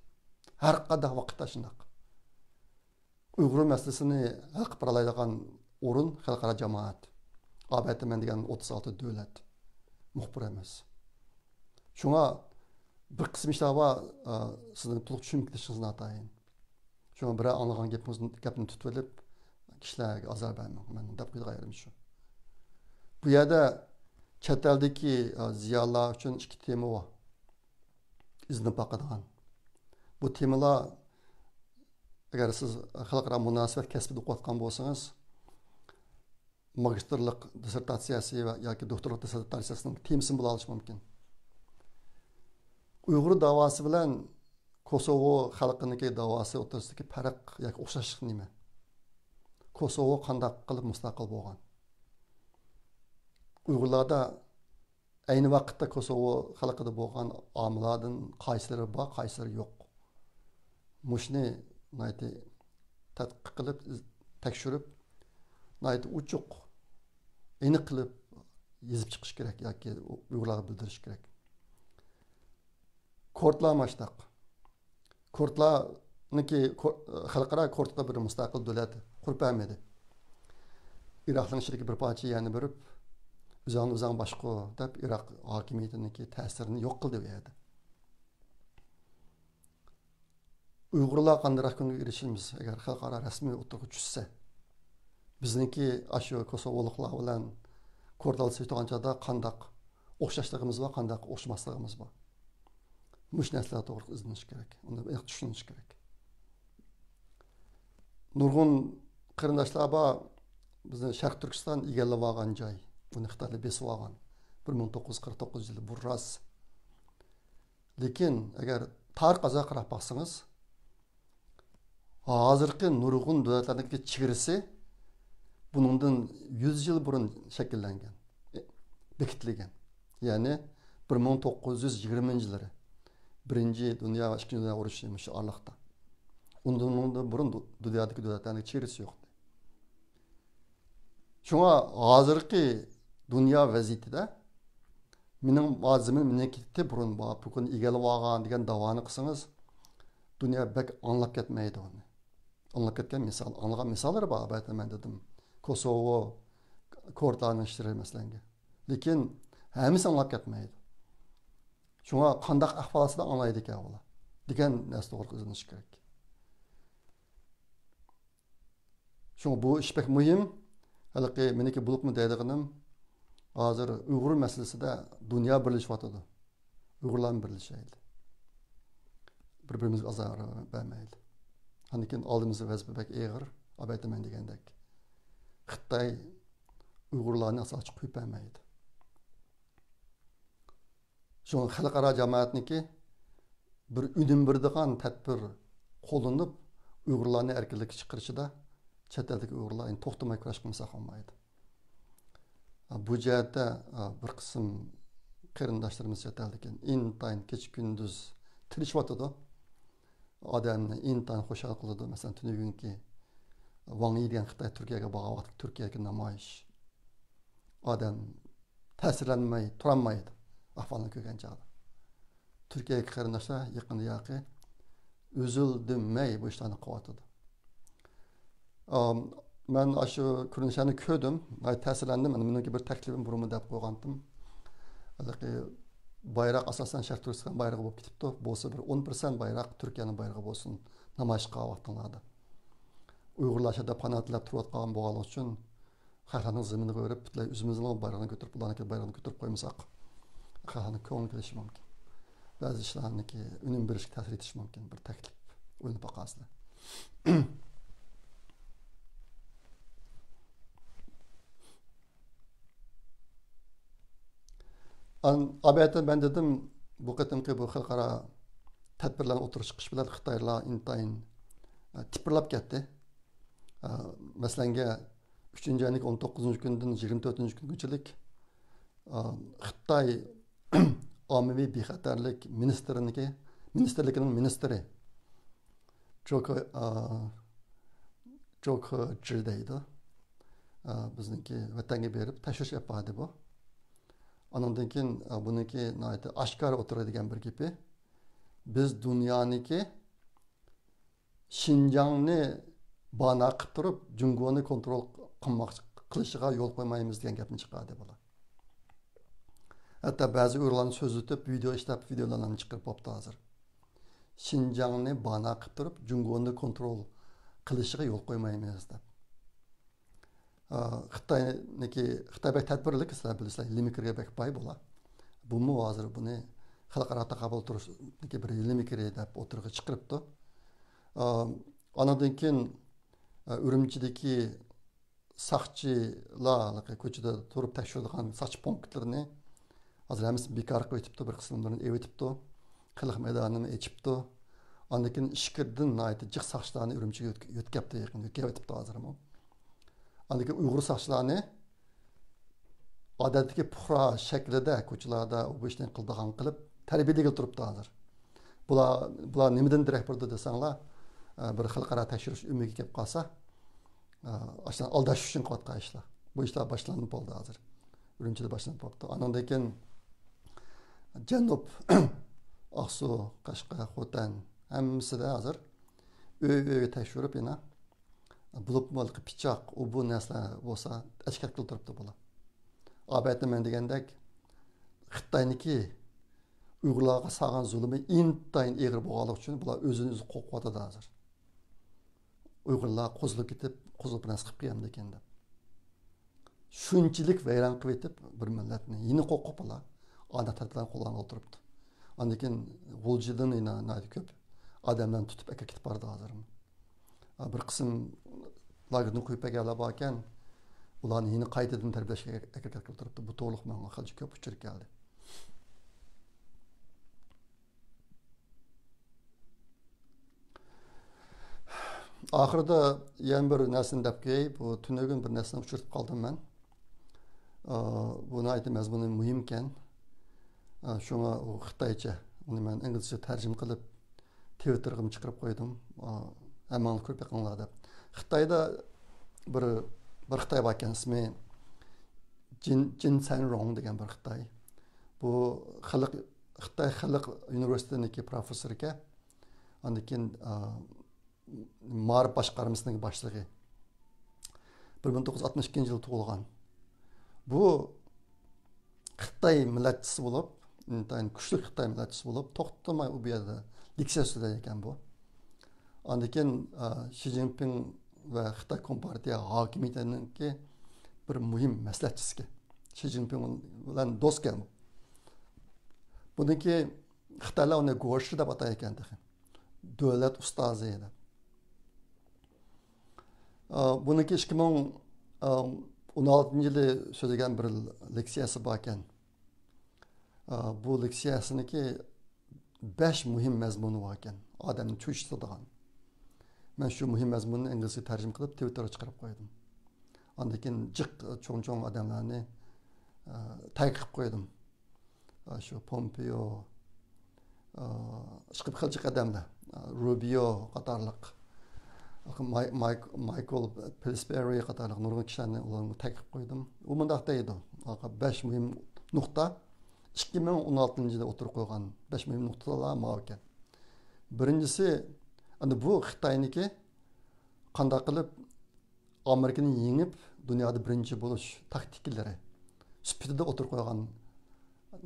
ھەر قانداق ۋاقىتتا شۇنداق. ئۇيغۇر مەسىلىسىنى ھەل قىلىپ بېرەلەيدىغان ئورۇن خەلقئارا جامائەت. ئاۋەتتە مەن دېگەن ئوتتۇز ئالتە دۆلەت. مۇخبىر ئەمەس. شۇڭا بىر قىسىم ئىشلار بار، ئا، سىزنىڭ تولۇق چۈشىنىپ كېتىشىڭىز ناتايىن. شۇڭا بىرەر ئاڭلىغان گېپىڭىز، گەپنى تۇتۇۋېلىپ، كىشىلەرگە ئازار بەرمەڭ، مەن دەپ قويىدىغان يېرىم شۇ. بۇ يەردە چەت ئەلدىكى، ئا، زىيالىيلار ئۈچۈن ئىككى تېما بار. ئىزدىنىپ باقىدىغان. بۇ تېمىلار، ئەگەر سىز خەلقئارا مۇناسىۋەت كەسپىدە ئوقۇۋاتقان بولسىڭىز، ماگىستىرلىق دىسسېرتاتسىيەسى ۋە ياكى دوكتورلۇق دىسسېرتاتسىيەسىنىڭ تېمىسىمۇ بولالىشى مۇمكىن. ئۇيغۇر داۋاسى بىلەن كوسوۋو خەلقىنىڭكى داۋاسى ئوتتۇرىسىدىكى پەرق ياكى ئوخشاشلىق نېمە؟ كوسوۋو قانداق قىلىپ مۇستەقىل بولغان؟ ئۇيغۇرلاردا ئەينى ۋاقىتتا كوسوۋو خەلقىدە بولغان ئامىللاردىن قايسىلىرى بار، قايسىلىرى يوق؟ مۇشۇنى ناھايىتى تەتقىق قىلىپ، تەكشۈرۈپ، ناھايىتى ئوچۇق، ئېنىق قىلىپ يېزىپ چىقىش كېرەك ياكى ئۇيغۇرلارغا بىلدۈرۈش كېرەك. كۇردلار ماشتاق. كۇردلارنىڭكى كۇ-، خەلقئارا كۇردقا بىر مۇستەقىل دۆلەت قۇرۇپ بەرمىدى. ئىراقنىڭ ئىچىدىكى بىر پارچە يەرنى بېرىپ، «ئۆزۈڭنى ئۆزۈڭ باشقۇر» دەپ، ئىراق ھاكىمىيىتىنىڭكى تەسىرىنى يوق قىلدى ئۇ يەردە. ئۇيغۇرلار قانداقراق كۈنگە ئېرىشىمىز، ئەگەر خەلقئارا رەسمىي ئوتتۇرىغا چۈشسە؟ بىزنىڭكى ئاشۇ كوسوۋولۇقلار بىلەن كۇردلار سېلىشتۇرغان چاغدا قانداق ئوخشاشلىقىمىز بار، قانداق ئوخشىماسلىقىمىز بار؟ مۇشۇ نەرسىلەر توغرىلىق ئىزدىنىش كېرەك، ئۇنى ئېنىق چۈشىنىش كېرەك. نۇرغۇن قېرىنداشلار بار، بىزنى شەرقىي تۈركىستان ئىگىلەپ ئالغان جاي، ئۇنى خىتايلار بېسىپ ئالغان. بىر مىڭ توققۇز يۈز قىرىق توققۇزىنچى يىلى، بۇ راست. لېكىن ئەگەر تارىخقا ئازراق قاراپ باقسىڭىز، ھازىرقى نۇرغۇن دۆلەتلەرنىڭكى چېگرىسى بۇنىڭدىن يۈز يىل بۇرۇن شەكىللەنگەن، بېكىتىلگەن. يەنى بىر مىڭ توققۇز يۈز يىگىرمىنچى يىللىرى، بىرىنچى دۇنيا ۋە ئىككىنچى دۇنيا ئۇرۇشى مۇشۇ ئارىلىقتا. ئۇنىڭدىن بۇرۇن دۇ-، دۇنيادىكى دۆلەتلەرنىڭ چېگرىسى يوق. شۇڭا ھازىرقى دۇنيا ۋەزىيىتىدە مېنىڭ زېمىن مېنىڭكى بۇرۇن بار، بۈگۈن ئىگىلەپ ئالغان دېگەن داۋانى قىلسىڭىز، دۇنيا بەك ئاڭلاپ كەتمەيدۇ ئۇنى. ئاڭلاپ كەتكەن مىسال، ئاڭلىغان مىساللىرى بار، ئەلۋەتتە، مەن دېدىم. كوسوۋو، كۇردلارنىڭ ئىشلىرى مەسىلەنگە. لېكىن ھەممىسى ئاڭلاپ كەتمەيدۇ. شۇڭا قانداق ئەھۋال ئاستىدا ئاڭلايدىكەن ئۇلار دېگەن نەرسە توغرىلىق ئىزدىنىش كېرەك. شۇڭا بۇ ئىش بەك مۇھىم. ھېلىقى مېنىڭكى بولۇپمۇ دەيدىغىنىم، ھازىر ئۇيغۇر مەسىلىسىدە دۇنيا بىرلىشىۋاتىدۇ. ئۇيغۇرلارمۇ بىرلىشەيلى. بىر-بىرىمىزگە ئازار بەرمەيلى. ئاندىن كېيىن ئالدىمىزدا ۋەزىپە بەك ئېغىر، ئەلۋەتتە مەن دېگەندەك. خىتاي ئۇيغۇرلارنى ئاساسىي قويۇپ بەرمەيدۇ. شۇڭا خەلقئارا جامائەتنىڭكى بىر ئۈنۈم بېرىدىغان تەدبىر قوللىنىپ، ئۇيغۇرلارنى ئەركىنلىككە چىقىرىشىدا چەت ئەلدىكى ئۇيغۇرلار ئەنە توختىماي كۈرەش قىلمىساق بولمايدۇ. بۇ جەھەتتە بىر قىسىم قېرىنداشلىرىمىز چەت ئەلدىكى ئىنتايىن كېچە كۈندۈز تىرىشىۋاتىدۇ. ئادەمنى ئىنتايىن خۇشال قىلىدۇ. مەسىلەن، تۈنۈگۈنكى ۋاڭ يى دېگەن خىتاي تۈركىيەگە بارغان ۋاقىتتا تۈركىيەدىكى نامايىش. ئادەم تەسىرلەنمەي تۇرالمايدۇ، ئەھۋالنى كۆرگەن چاغدا. تۈركىيەدىكى قېرىنداشلار يېقىندا ياقى ئۈزۈلدۈمەي بۇ ئىشلارنى قىلىۋاتىدۇ. ئام، مەن ئاشۇ كۆرۈنۈشلەرنى كۆردۈم، ناھايىتى تەسىرلەندىم. ئەنە مېنىڭكى بىر تەكلىپىم بۇرۇنمۇ دەپ قويغانتىم. ھېلىقى بايراق ئاساسەن شەرقىي تۈركىستان بايرىقى بولۇپ كېتىپتۇ. بولسا بىر ئون پىرسەنت بايراق تۈركىيەنىڭ بايرىقى بولسۇن، نامايىش قىلغان ۋاقتىڭلاردا. ئۇيغۇرلار شۇ يەردە پانا تىلەپ تۇرۇۋاتقان بولغانلىقى ئۈچۈن، خەقلەرنىڭ زېمىنىغا بېرىپ، پۈتۈنلەي ئۆزىمىزنىڭ بايرىقىنى كۆتۈرۈپ، بۇلارنىڭكى بايرىقىنى كۆتۈرۈپ قويمىساق، خەقلەرنىڭ كۆڭلى كېلىشى مۇمكىن. بەزى ئىشلارنىڭكى ئۈنۈم بېرىشكە تەسىر يېتىشى مۇمكىن. بىر تەكلىپ، ئويلىنىپ باقارسىلەر. ئان-، ئەلۋەتتە، مەن دېدىم، بۇ قېتىمقى بۇ خەلقئارا تەدبىرلەرنىڭ ئوتتۇرىغا چىقىشى بىلەن خىتايلار ئىنتايىن، ئە، تىپىرلاپ كەتتى. ئە، مەسىلەنگە، ئۈچىنچى ئاينىڭ ئون توققۇزىنچى كۈنىدىن يىگىرمە تۆتىنچى كۈنگىچىلىك، ئە، خىتاي ئاممىۋى بىخەتەرلىك مىنىستىرىنىڭكى، مىنىستىرلىكىنىڭ مىنىستىرى جوكو، ئا، جوكو جى دەيدۇ. ئا، بىزنىڭكى ۋەتەنگە بېرىپ تەكشۈرۈش ئېلىپ باردى بۇ. ئانىڭدىن كېيىن، ئا، بۇنىڭكى ناھايىتى ئاشكارا ئوتتۇرىغا دېگەن بىر گېپى، بىز دۇنيانىڭكى شىنجاڭنى بانە قىلىپ تۇرۇپ، جۇڭگونى كونترول قىلماق، قىلىشىغا يول قويمايمىز دېگەن گەپنى چىقاردى بۇلار. ھەتتا بەزى ئۇيغۇرلارنى سۆزلىتىپ، ۋىدېئو ئىشلەپ، ۋىدېئولارنى چىقىرىپ بوپتۇ ھازىر. شىنجاڭنى بانە قىلىپ تۇرۇپ، جۇڭگونى كونترول قىلىشىغا يول قويمايمىز دەپ. ئا، خىتاينىكى، خىتاي بەك تەدبىرلىك، سىلەر بىلىسىلەر، لىمىكرىگە بەك باي بۇلار. بۇمۇ ھازىر بۇنى خەلقئارا تاقابىل تۇرۇشنىڭكى بىر لىمىكرى دەپ ئوتتۇرىغا چىقىرىپتۇ. ئا، ئانىڭدىن كېيىن، ئا، ئۈرۈمچىدىكى ساقچىلار، كوچىدا تۇرۇپ تەكشۈرىدىغان ساقچى پونكىتلىرىنى ھازىر ھەممىسىنى بىكار قىلىۋېتىپتۇ، بىر قىسىملىرىنى ئېلىۋېتىپتۇ، خەلق مەيدانىنى ئېچىپتۇ. ئاندىن كېيىن ئىچكىرىدىن ناھايىتى جىق ساقچىلارنى ئۈرۈمچىگە يۆتكەپتۇ، يېقىن يۆتكەۋېتىپتۇ ھازىرمۇ. ئاندىن كېيىن ئۇيغۇر ساقچىلارنى ئادەتتىكى پۇقرا شەكلىدە كوچىلاردا ئۇ بۇ ئىشنى قىلىدىغان قىلىپ تەربىيەلىگىلى تۇرۇپتۇ ھازىر. بۇلار، بۇلار نېمىدىن دېرەك بېرىدۇ دېسەڭلار، ئە، بىر خەلقئارا تەكشۈرۈش ئۆمىكى كېلىپ قالسا، ئە، ئاشۇلارنى ئالداش ئۈچۈن قىلىۋاتقان ئىشلار. بۇ ئىشلار باشلىنىپ بولدى ھازىر. ئۈرۈمچىدە باشلىنىپ بوپتۇ. ئانىڭدىن كېيىن جەنۇب، ئاقسۇ، قەشقەر، خوتەن ھەممىسىدە ھازىر ئۆي-ئۆيگە تەكشۈرۈپ يەنە بولۇپمۇ ھېلىقى پىچاق، ئۇ بۇ نەرسىلەر بولسا ئەشكەت قىلىپ تۇرۇپتۇ بۇلار. ئەلۋەتتە مەن دېگەندەك خىتاينىڭكى ئۇيغۇرلارغا سالغان زۇلۇمى ئىنتايىن ئېغىر بولغانلىقى ئۈچۈن بۇلار ئۆزىنى ئۆزى قورقۇۋاتىدۇ ھازىر. ئۇيغۇرلار قوزۇلۇپ كېتىپ، قوزۇلۇپ بىر نەرسە قىلىپ قويامدىكىن دەپ. شۇنچىلىك ۋەيران قىلىۋېتىپ بىر مىللەتنى يەنە قورقۇپ بۇلار ئانداق تەدبىرلەرنى قوللانغىلى تۇرۇپتۇ. ئاندىن كېيىن غۇلجىدىن يەنە ناھايىتى كۆپ ئادەملەرنى تۇتۇپ ئەكىرىپ كېتىپ بارىدۇ ھازىرمۇ. بىر قىسىم لاگېردىن قويۇپ بەرگەنلەر باركەن، ئۇلارنى يەنە قايتىدىن تەربىيەلەشكە ھەرىكەت قىلىپ تۇرۇپتۇ. بۇ توغرىلىق ماڭا خېلى كۆپ ئۇچۇر كەلدى. ئاخىرىدا يەنە بىر نەرسىنى دەپ قوياي. بۇ تۈنۈگۈن بىر نەرسىنى ئۇچرىتىپ قالدىم مەن. ئا، بۇ ناھايىتى مەزمۇنى مۇھىمكەن. ئا، شۇڭا ئۇ خىتايچە، ئۇنى مەن ئىنگلىزچە تەرجىمە قىلىپ، تىۋىتتېرغىمۇ چىقىرىپ قويدۇم. ئا، ھەممىڭلار كۆرۈپ بېقىڭلار دەپ. خىتايدا بىر، بىر خىتاي باركەن، ئىسمى جىن، جىن سەنرۇڭ دېگەن بىر خىتاي. بۇ خەلق، خىتاي خەلق ئۇنىۋېرسىتېتىنىڭكى پروفېسسورىكەن. ئاندىن كېيىن، ئا، مائارىپ باشقارمىسىنىڭ باشلىقى. بىر مىڭ توققۇز يۈز ئاتمىش ئىككىنچى يىلى تۇغۇلغان. بۇ خىتاي مىللەتچىسى بولۇپ، ئىنتايىن كۈچلۈك خىتاي مىللەتچىسى بولۇپ، توختىماي ئۇ بۇ يەردە لېكسىيە سۆزلەيدىكەن بۇ. ئاندىن كېيىن، ئا، شى جىنپىڭ ۋە خىتاي كومپارتىيە ھاكىمىيىتىنىڭكى بىر مۇھىم مەسلىھەتچىسىكەن. شى جىنپىڭ بىلەن دوستكەن بۇ. بۇنىڭكى خىتايلار ئۇنى گوشى دەپ ئاتايدىكەن تېخى. دۆلەت ئۇستازى دەپ. ئا، بۇنىڭكى ئىككى مىڭ ئون ئالتىنچى يىلى سۆزلىگەن بىر لېكسىيەسى باركەن. ئا، بۇ لېكسىيەسىنىڭكى بەش مۇھىم مەزمۇنى بار ئىكەن، ئادەمنى چۆچۈتىدىغان. مەن شۇ مۇھىم مەزمۇننى ئىنگلىزچە تەرجىمە قىلىپ، تىۋىتتېرغا چىقىرىپ قويدۇم. ئاندىن كېيىن جىق چوڭ-چوڭ ئادەملەرنى، ئا، تەگ قىلىپ قويدۇم. ئا، شۇ پومپېيو، ئا، ئىشقىلىپ خىلچە ئادەملەر، ئا، روبىيو قاتارلىق، ماي-، مايك-، مايكل پىلسبېرى قاتارلىق نۇرغۇن كىشىلەرنى ئۇلارغا تەكلىپ قويدۇم. ئۇ مۇنداق دەيدۇ، بەش مۇھىم نۇقتا، ئىككى مىڭ ئون ئالتىنچى يىلدا ئوتتۇرىغا قويغان بەش مۇھىم نۇقتىلار ماۋۇ ئىكەن. بىرىنچىسى، ئەنە بۇ خىتاينىڭكى قانداق قىلىپ ئامېرىكىنى يېڭىپ، دۇنيادا بىرىنچى بولۇش تاكتىكىلىرى سۈپىتىدە ئوتتۇرىغا قويغان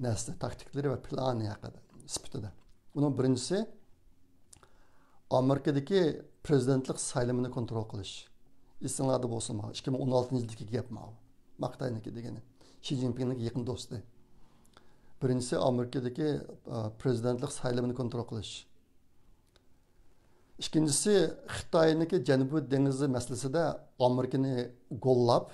نەرسە، تاكتىكىلىرى ۋە پىلانى ھەققىدە سۈپىتىدە. ئۇنىڭ بىرىنچىسى، ئامېرىكىدىكى پرېزىدېنتلىق سايلىمىنى كونترول قىلىش. ئېسىڭلاردا بولسۇن، ماۋۇ ئىككى مىڭ ئون ئالتىنچى يىلدىكى گەپ ماۋۇ. ما خىتاينىڭكى دېگىنى. شى جىنپىڭنىڭ يېقىن دوستى. بىرىنچىسى، ئامېرىكىدىكى، ئا، پرېزىدېنتلىق سايلىمىنى كونترول قىلىش. ئىككىنچىسى، خىتاينىڭكى جەنۇبىي دېڭىزى مەسىلىسىدە ئامېرىكىنى گوللاپ،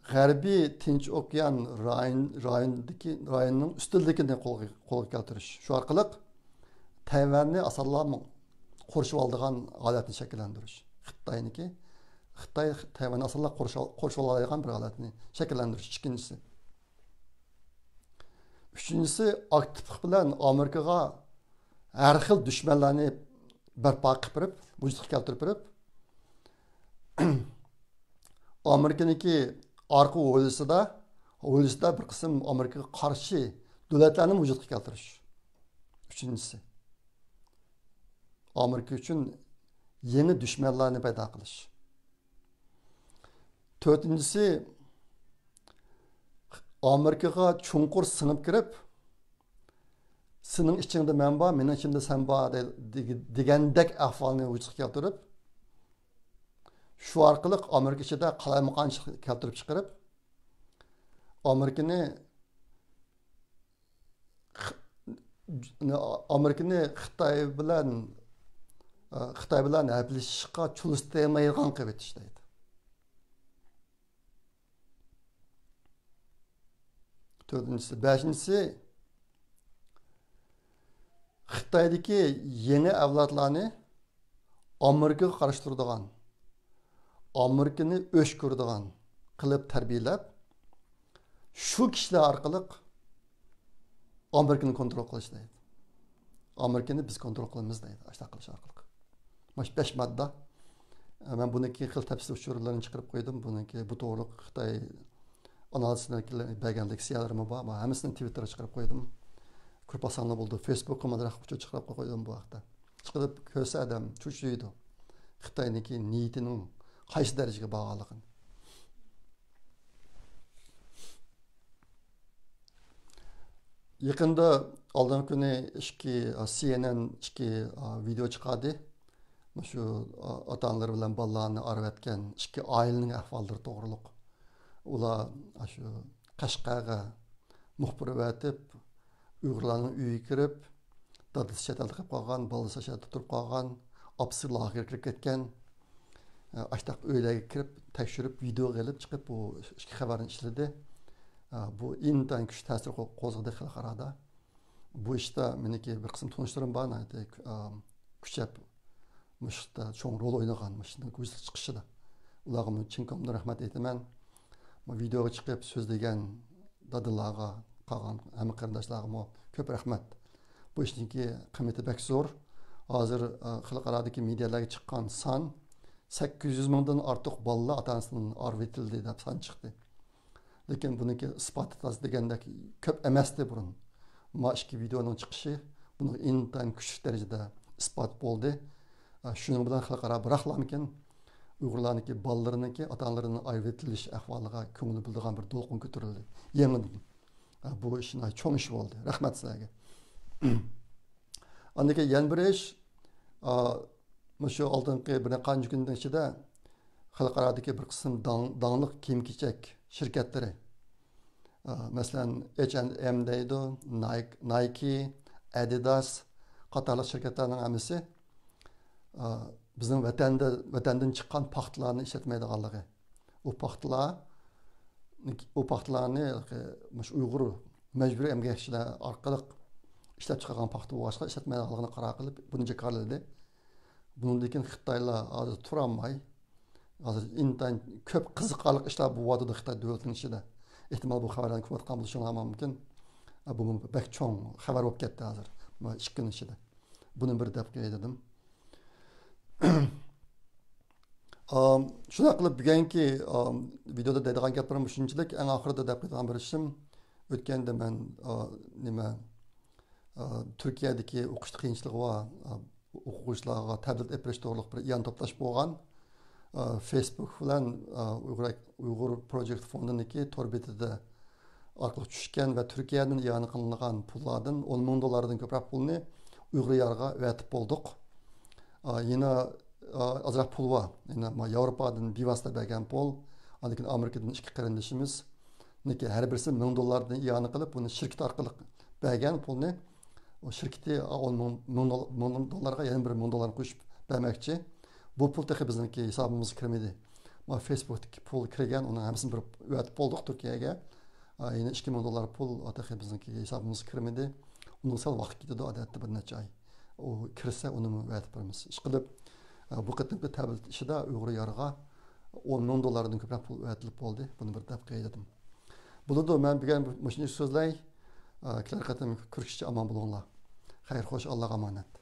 غەربىي تىنچ ئوكيان رايون، رايونىدىكى، رايوننىڭ ئۈستۈنلۈكىنى قولغا، قولغا كەلتۈرۈش. شۇ ئارقىلىق تەيۋەننى ئاسانلا قورشىۋالىدىغان ھالەتنى شەكىللەندۈرۈش. خىتاينىڭكى، خىتاي تەيۋەننى ئاسانلا قورشا-، قورشىۋالالايدىغان بىر ھالەتنى شەكىللەندۈرۈش، ئىككىنچىسى. ئۈچىنچىسى، ئاكتىپلىق بىلەن ئامېرىكىغا ھەر خىل دۈشمەنلەرنى بەرپا قىلىپ بېرىپ، ۋۇجۇدقا كەلتۈرۈپ بېرىپ، ئامېرىكىنىڭكى ئارقا ھويلىسىدا، ھويلىسىدا بىر قىسىم ئامېرىكىغا قارشى دۆلەتلەرنى ۋۇجۇدقا كەلتۈرۈش. ئۈچىنچىسى، ئامېرىكا ئۈچۈن يېڭى دۈشمەنلەرنى پەيدا قىلىش. تۆتىنچىسى، ئامېرىكىغا چوڭقۇر سىڭىپ كىرىپ، «سېنىڭ ئىچىڭدە مەن بار، مېنىڭ ئىچىمدە سەن بار» دە-، دېگە-، دېگەندەك ئەھۋالنى ۋۇجۇدقا كەلتۈرۈپ، شۇ ئارقىلىق ئامېرىكا ئىچىدە قالايمىقانچىلىق كەلتۈرۈپ چىقىرىپ، ئامېرىكىنى خ-، ئامېرىكىنى خىتاي بىلەن، خىتاي بىلەن ھەپىلىشىشقا چولىسىتالمايدىغان قىلىۋېتىش دەيدۇ. تۆتىنچىسى، بەشىنچىسى، خىتايدىكى يېڭى ئەۋلادلارنى ئامېرىكىغا قارشى تۇرىدىغان، ئامېرىكىنى ئۆچ كۆرىدىغان قىلىپ تەربىيەلەپ، شۇ كىشىلەر ئارقىلىق ئامېرىكىنى كونترول قىلىش دەيدۇ. ئامېرىكىنى بىز كونترول قىلىمىز دەيدۇ، ئاشۇنداق قىلىش ئارقىلىق. مانا شۇ بەش ماددا. مەن بۇنىڭكى خېلى تەپسىلىي ئۇچۇرلىرىنى چىقىرىپ قويدۇم. بۇنىڭكى، بۇ توغرىلىق خىتاي ئانالىزلىرى بەرگەن لېكسىيەلىرىمۇ بار. مانا ھەممىسىنى تىۋىتتېرغا چىقىرىپ قويدۇم. كۆرۈپ باقساڭلار بولىدۇ. فېيسبۇكقىمۇ ئۇچۇر چىقىرىپ قويدۇم بۇ ھەقتە. چىقىرىپ كۆرسە ئادەم چۆچۈيدۇ. خىتاينىڭكى نىيىتىنىڭ قايسى دەرىجىگە بارغانلىقىنى. يېقىندا ئالدىنقى كۈنى ئىككى، سى ئېن ئېن ئىككى، ۋىدېئو چىقاردى. مۇشۇ، ئاتا-ئانىلىرى بىلەن بالىلارنى ئايرىۋەتكەن ئىككى ئائىلىنىڭ ئەھۋاللىرى توغرۇلۇق. ئۇلار شۇ قەشقەرگە مۇخبىر ئەۋەتىپ، ئۇيغۇرلارنىڭ ئۆيىگە كىرىپ، دادىسى چەت ئەلدە قېلىپ قالغان، بالىسى چەت ئەلدە تۇرۇپ قالغان، ئاپىسى لاگېرغا كىرىپ كەتكەن، ئاشتاق ئۆيلەرگە كىرىپ، تەكشۈرۈپ، ۋىدېئوغا ئېلىپ چىقىپ، بۇ ئىككى خەۋەرنى ئىشلىدى. بۇ ئىنتايىن كۈچلۈك تەسىر قو-، قوزغىدى خەلقئارادا. بۇ ئىشتا مېنىڭكى بىر قىسىم تونۇشلىرىم بار، ناھايىتى، ئا، كۈچەپ مۇشۇ ئىشتا چوڭ رول ئوينىغان، مۇشۇنىڭ ۋۇجۇدقا چىقىشىدا. ئۇلارغا چىن كۆڭلۈمدىن رەھمەت ئېيتىمەن. بۇ ۋىدېئوغا چىقىپ سۆزلىگەن دادىلارغا، قالغان ھەممە قېرىنداشلارغىمۇ كۆپ رەھمەت. بۇ ئىشنىڭكى قىممىتى بەك زور. ھازىر، ئا، خەلقئارادىكى مېدىيالارغا چىققان سان سەككىز يۈز مىڭدىن ئارتۇق بالىلار ئاتا-ئانىسىدىن ئايرىۋېتىلدى دەپ سان چىقتى. لېكىن بۇنىڭكى ئىسپاتى تازا دېگەندەك كۆپ ئەمەستى بۇرۇن. ما ئىككى ۋىدېئونىڭ چىقىشى بۇنىڭ ئىنتايىن كۈچلۈك دەرىجىدە ئىسپات بولدى. ئا، شۇنىڭ بىلەن خەلقئارا بىراقلارمىكىن ئۇيغۇرلارنىڭكى بالىلىرىنىڭكى ئاتا-ئانىلىرىنىڭ ئايرىۋېتىلىش ئەھۋالىغا كۆڭلى بۆلىدىغان بىر دولقۇن كۆتۈرۈلدى. يېڭىدىن. ئا، بۇ ئىش ناھايىتى چوڭ ئىش بولدى. رەھمەت سىلەرگە. ئاندىن كېيىن يەنە بىر ئىش، ئا، مۇشۇ ئالدىنقى بىر قانچە كۈننىڭ ئىچىدە خەلقئارادىكى بىر قىسىم داڭ-، داڭلىق كىيىم-كېچەك شىركەتلىرى، ئا، مەسىلەن، ئېچ ئەند ئېم دەيدۇ، نايك-، نايكى، ئەدىداس قاتارلىق شىركەتلەرنىڭ ھەممىسى، ئا، بىزنىڭ ۋەتەندە، ۋەتەندىن چىققان پاختىلارنى ئىشلەتمەيدىغانلىقى. ئۇ پاختىلار ئۇ پاختىلارنى مۇشۇ ئۇيغۇر مەجبۇرىي ئەمگەكچىلەر ئارقىلىق ئىشلەپ چىقارغان پاختا بولغاچقا، ئىشلەتمەيدىغانلىقىنى قارار قىلىپ، بۇنى جاكارلىدى. بۇنىڭدىن كېيىن خىتايلار ھازىر تۇرالماي، ھازىر ئىنتايىن كۆپ قىزىقارلىق ئىشلار بولۇۋاتىدۇ خىتاي دۆلىتىنىڭ ئىچىدە. ئېھتىمال، بۇ خەۋەرلەرنى كۆرۈۋاتقان بولۇشىڭلار مۇمكىن. بۇمۇ بەك چوڭ خەۋەر بولۇپ كەتتى ھازىر، بۇ ئىككى كۈن ئىچىدە. بۇنى بىر دەپ قوياي دېدىم. ئام، شۇنداق قىلىپ، بۈگۈنكى، ئام، ۋىدېودا دەيدىغان گەپلىرىم شۇنچىلىك. ئەڭ ئاخىرىدا دەپ قويىدىغان بىر ئىشىم، ئۆتكەندە مەن، ئا، نېمە، ئا، تۈركىيەدىكى ئوقۇشتا قىيىنچىلىقى بار، ئا، ئوقۇغۇچىلارغا تەبلېت ئېلىپ بېرىش توغرۇلۇق بىر ئىئانە توپلاش بولغان. ئا، فېيسبۇك بىلەن، ئا، ئۇيغۇر، ئۇيغۇر پروجېكت فوندىنىڭكى تور بېتىدە ئارقىلىق چۈشكەن ۋە تۈركىيەدىن ئىئانە قىلىنغان پۇللاردىن ئون مىڭ دوللاردىن كۆپرەك پۇلنى ئۇيغۇر يارغا ئەۋەتىپ بولدۇق. ئا، يەنە، ئا، ئازراق پۇل بار. يەنە ما-، ياۋروپادىن بىۋاسىتە بەرگەن پۇل، ئاندىن كېيىن ئامېرىكىدىن ئىككى قېرىندىشىمىزنىڭكى ھەر بىرسى مىڭ دوللاردىن ئىئانە قىلىپ، بۇنى شىركىتى ئارقىلىق بەرگەن پۇلنى، ئۇ شىركىتى ئون مىڭ، مىڭ دول-، مىڭ دوللارغا يەنە بىر مىڭ دوللارنى قوشۇپ بەرمەكچى. بۇ پۇل تېخى بىزنىڭكى ھېسابىمىزغا كىرمىدى. ما فېيسبۇكتىكى پۇل كىرگەن، ئۇنىڭ ھەممىسىنى بىر ئەۋەتىپ بولدۇق تۈركىيەگە. ئا، يەنە ئىككى مىڭ دوللار پۇل تېخى بىزنىڭكى ھېسابىمىزغا كىرمىدى. ئۇنىڭغا سەل ۋاقىت كېتىدۇ، ئادەتتە بىر نەچچە ئاي. ئۇ كىرسە، ئۇنىمۇ ئەۋەتىپ بېرىمىز. ئىشقىلىپ، ئا، بۇ قېتىمقى تەبلېت ئىشىدا ئۇيغۇر يارغا ئون مىڭ دوللاردىن كۆپرەك پۇل ئەۋەتىلىپ بولدى. بۇنى بىر دەپ قوياي دېدىم. بولىدۇ، مەن بۈگۈن مۇشۇنى سۆزلەي. ئا، كېلەر قېتىم كۆرۈشكىچە ئامان بولۇڭلار. خەير، خوش، ئاللاغا ئامانەت.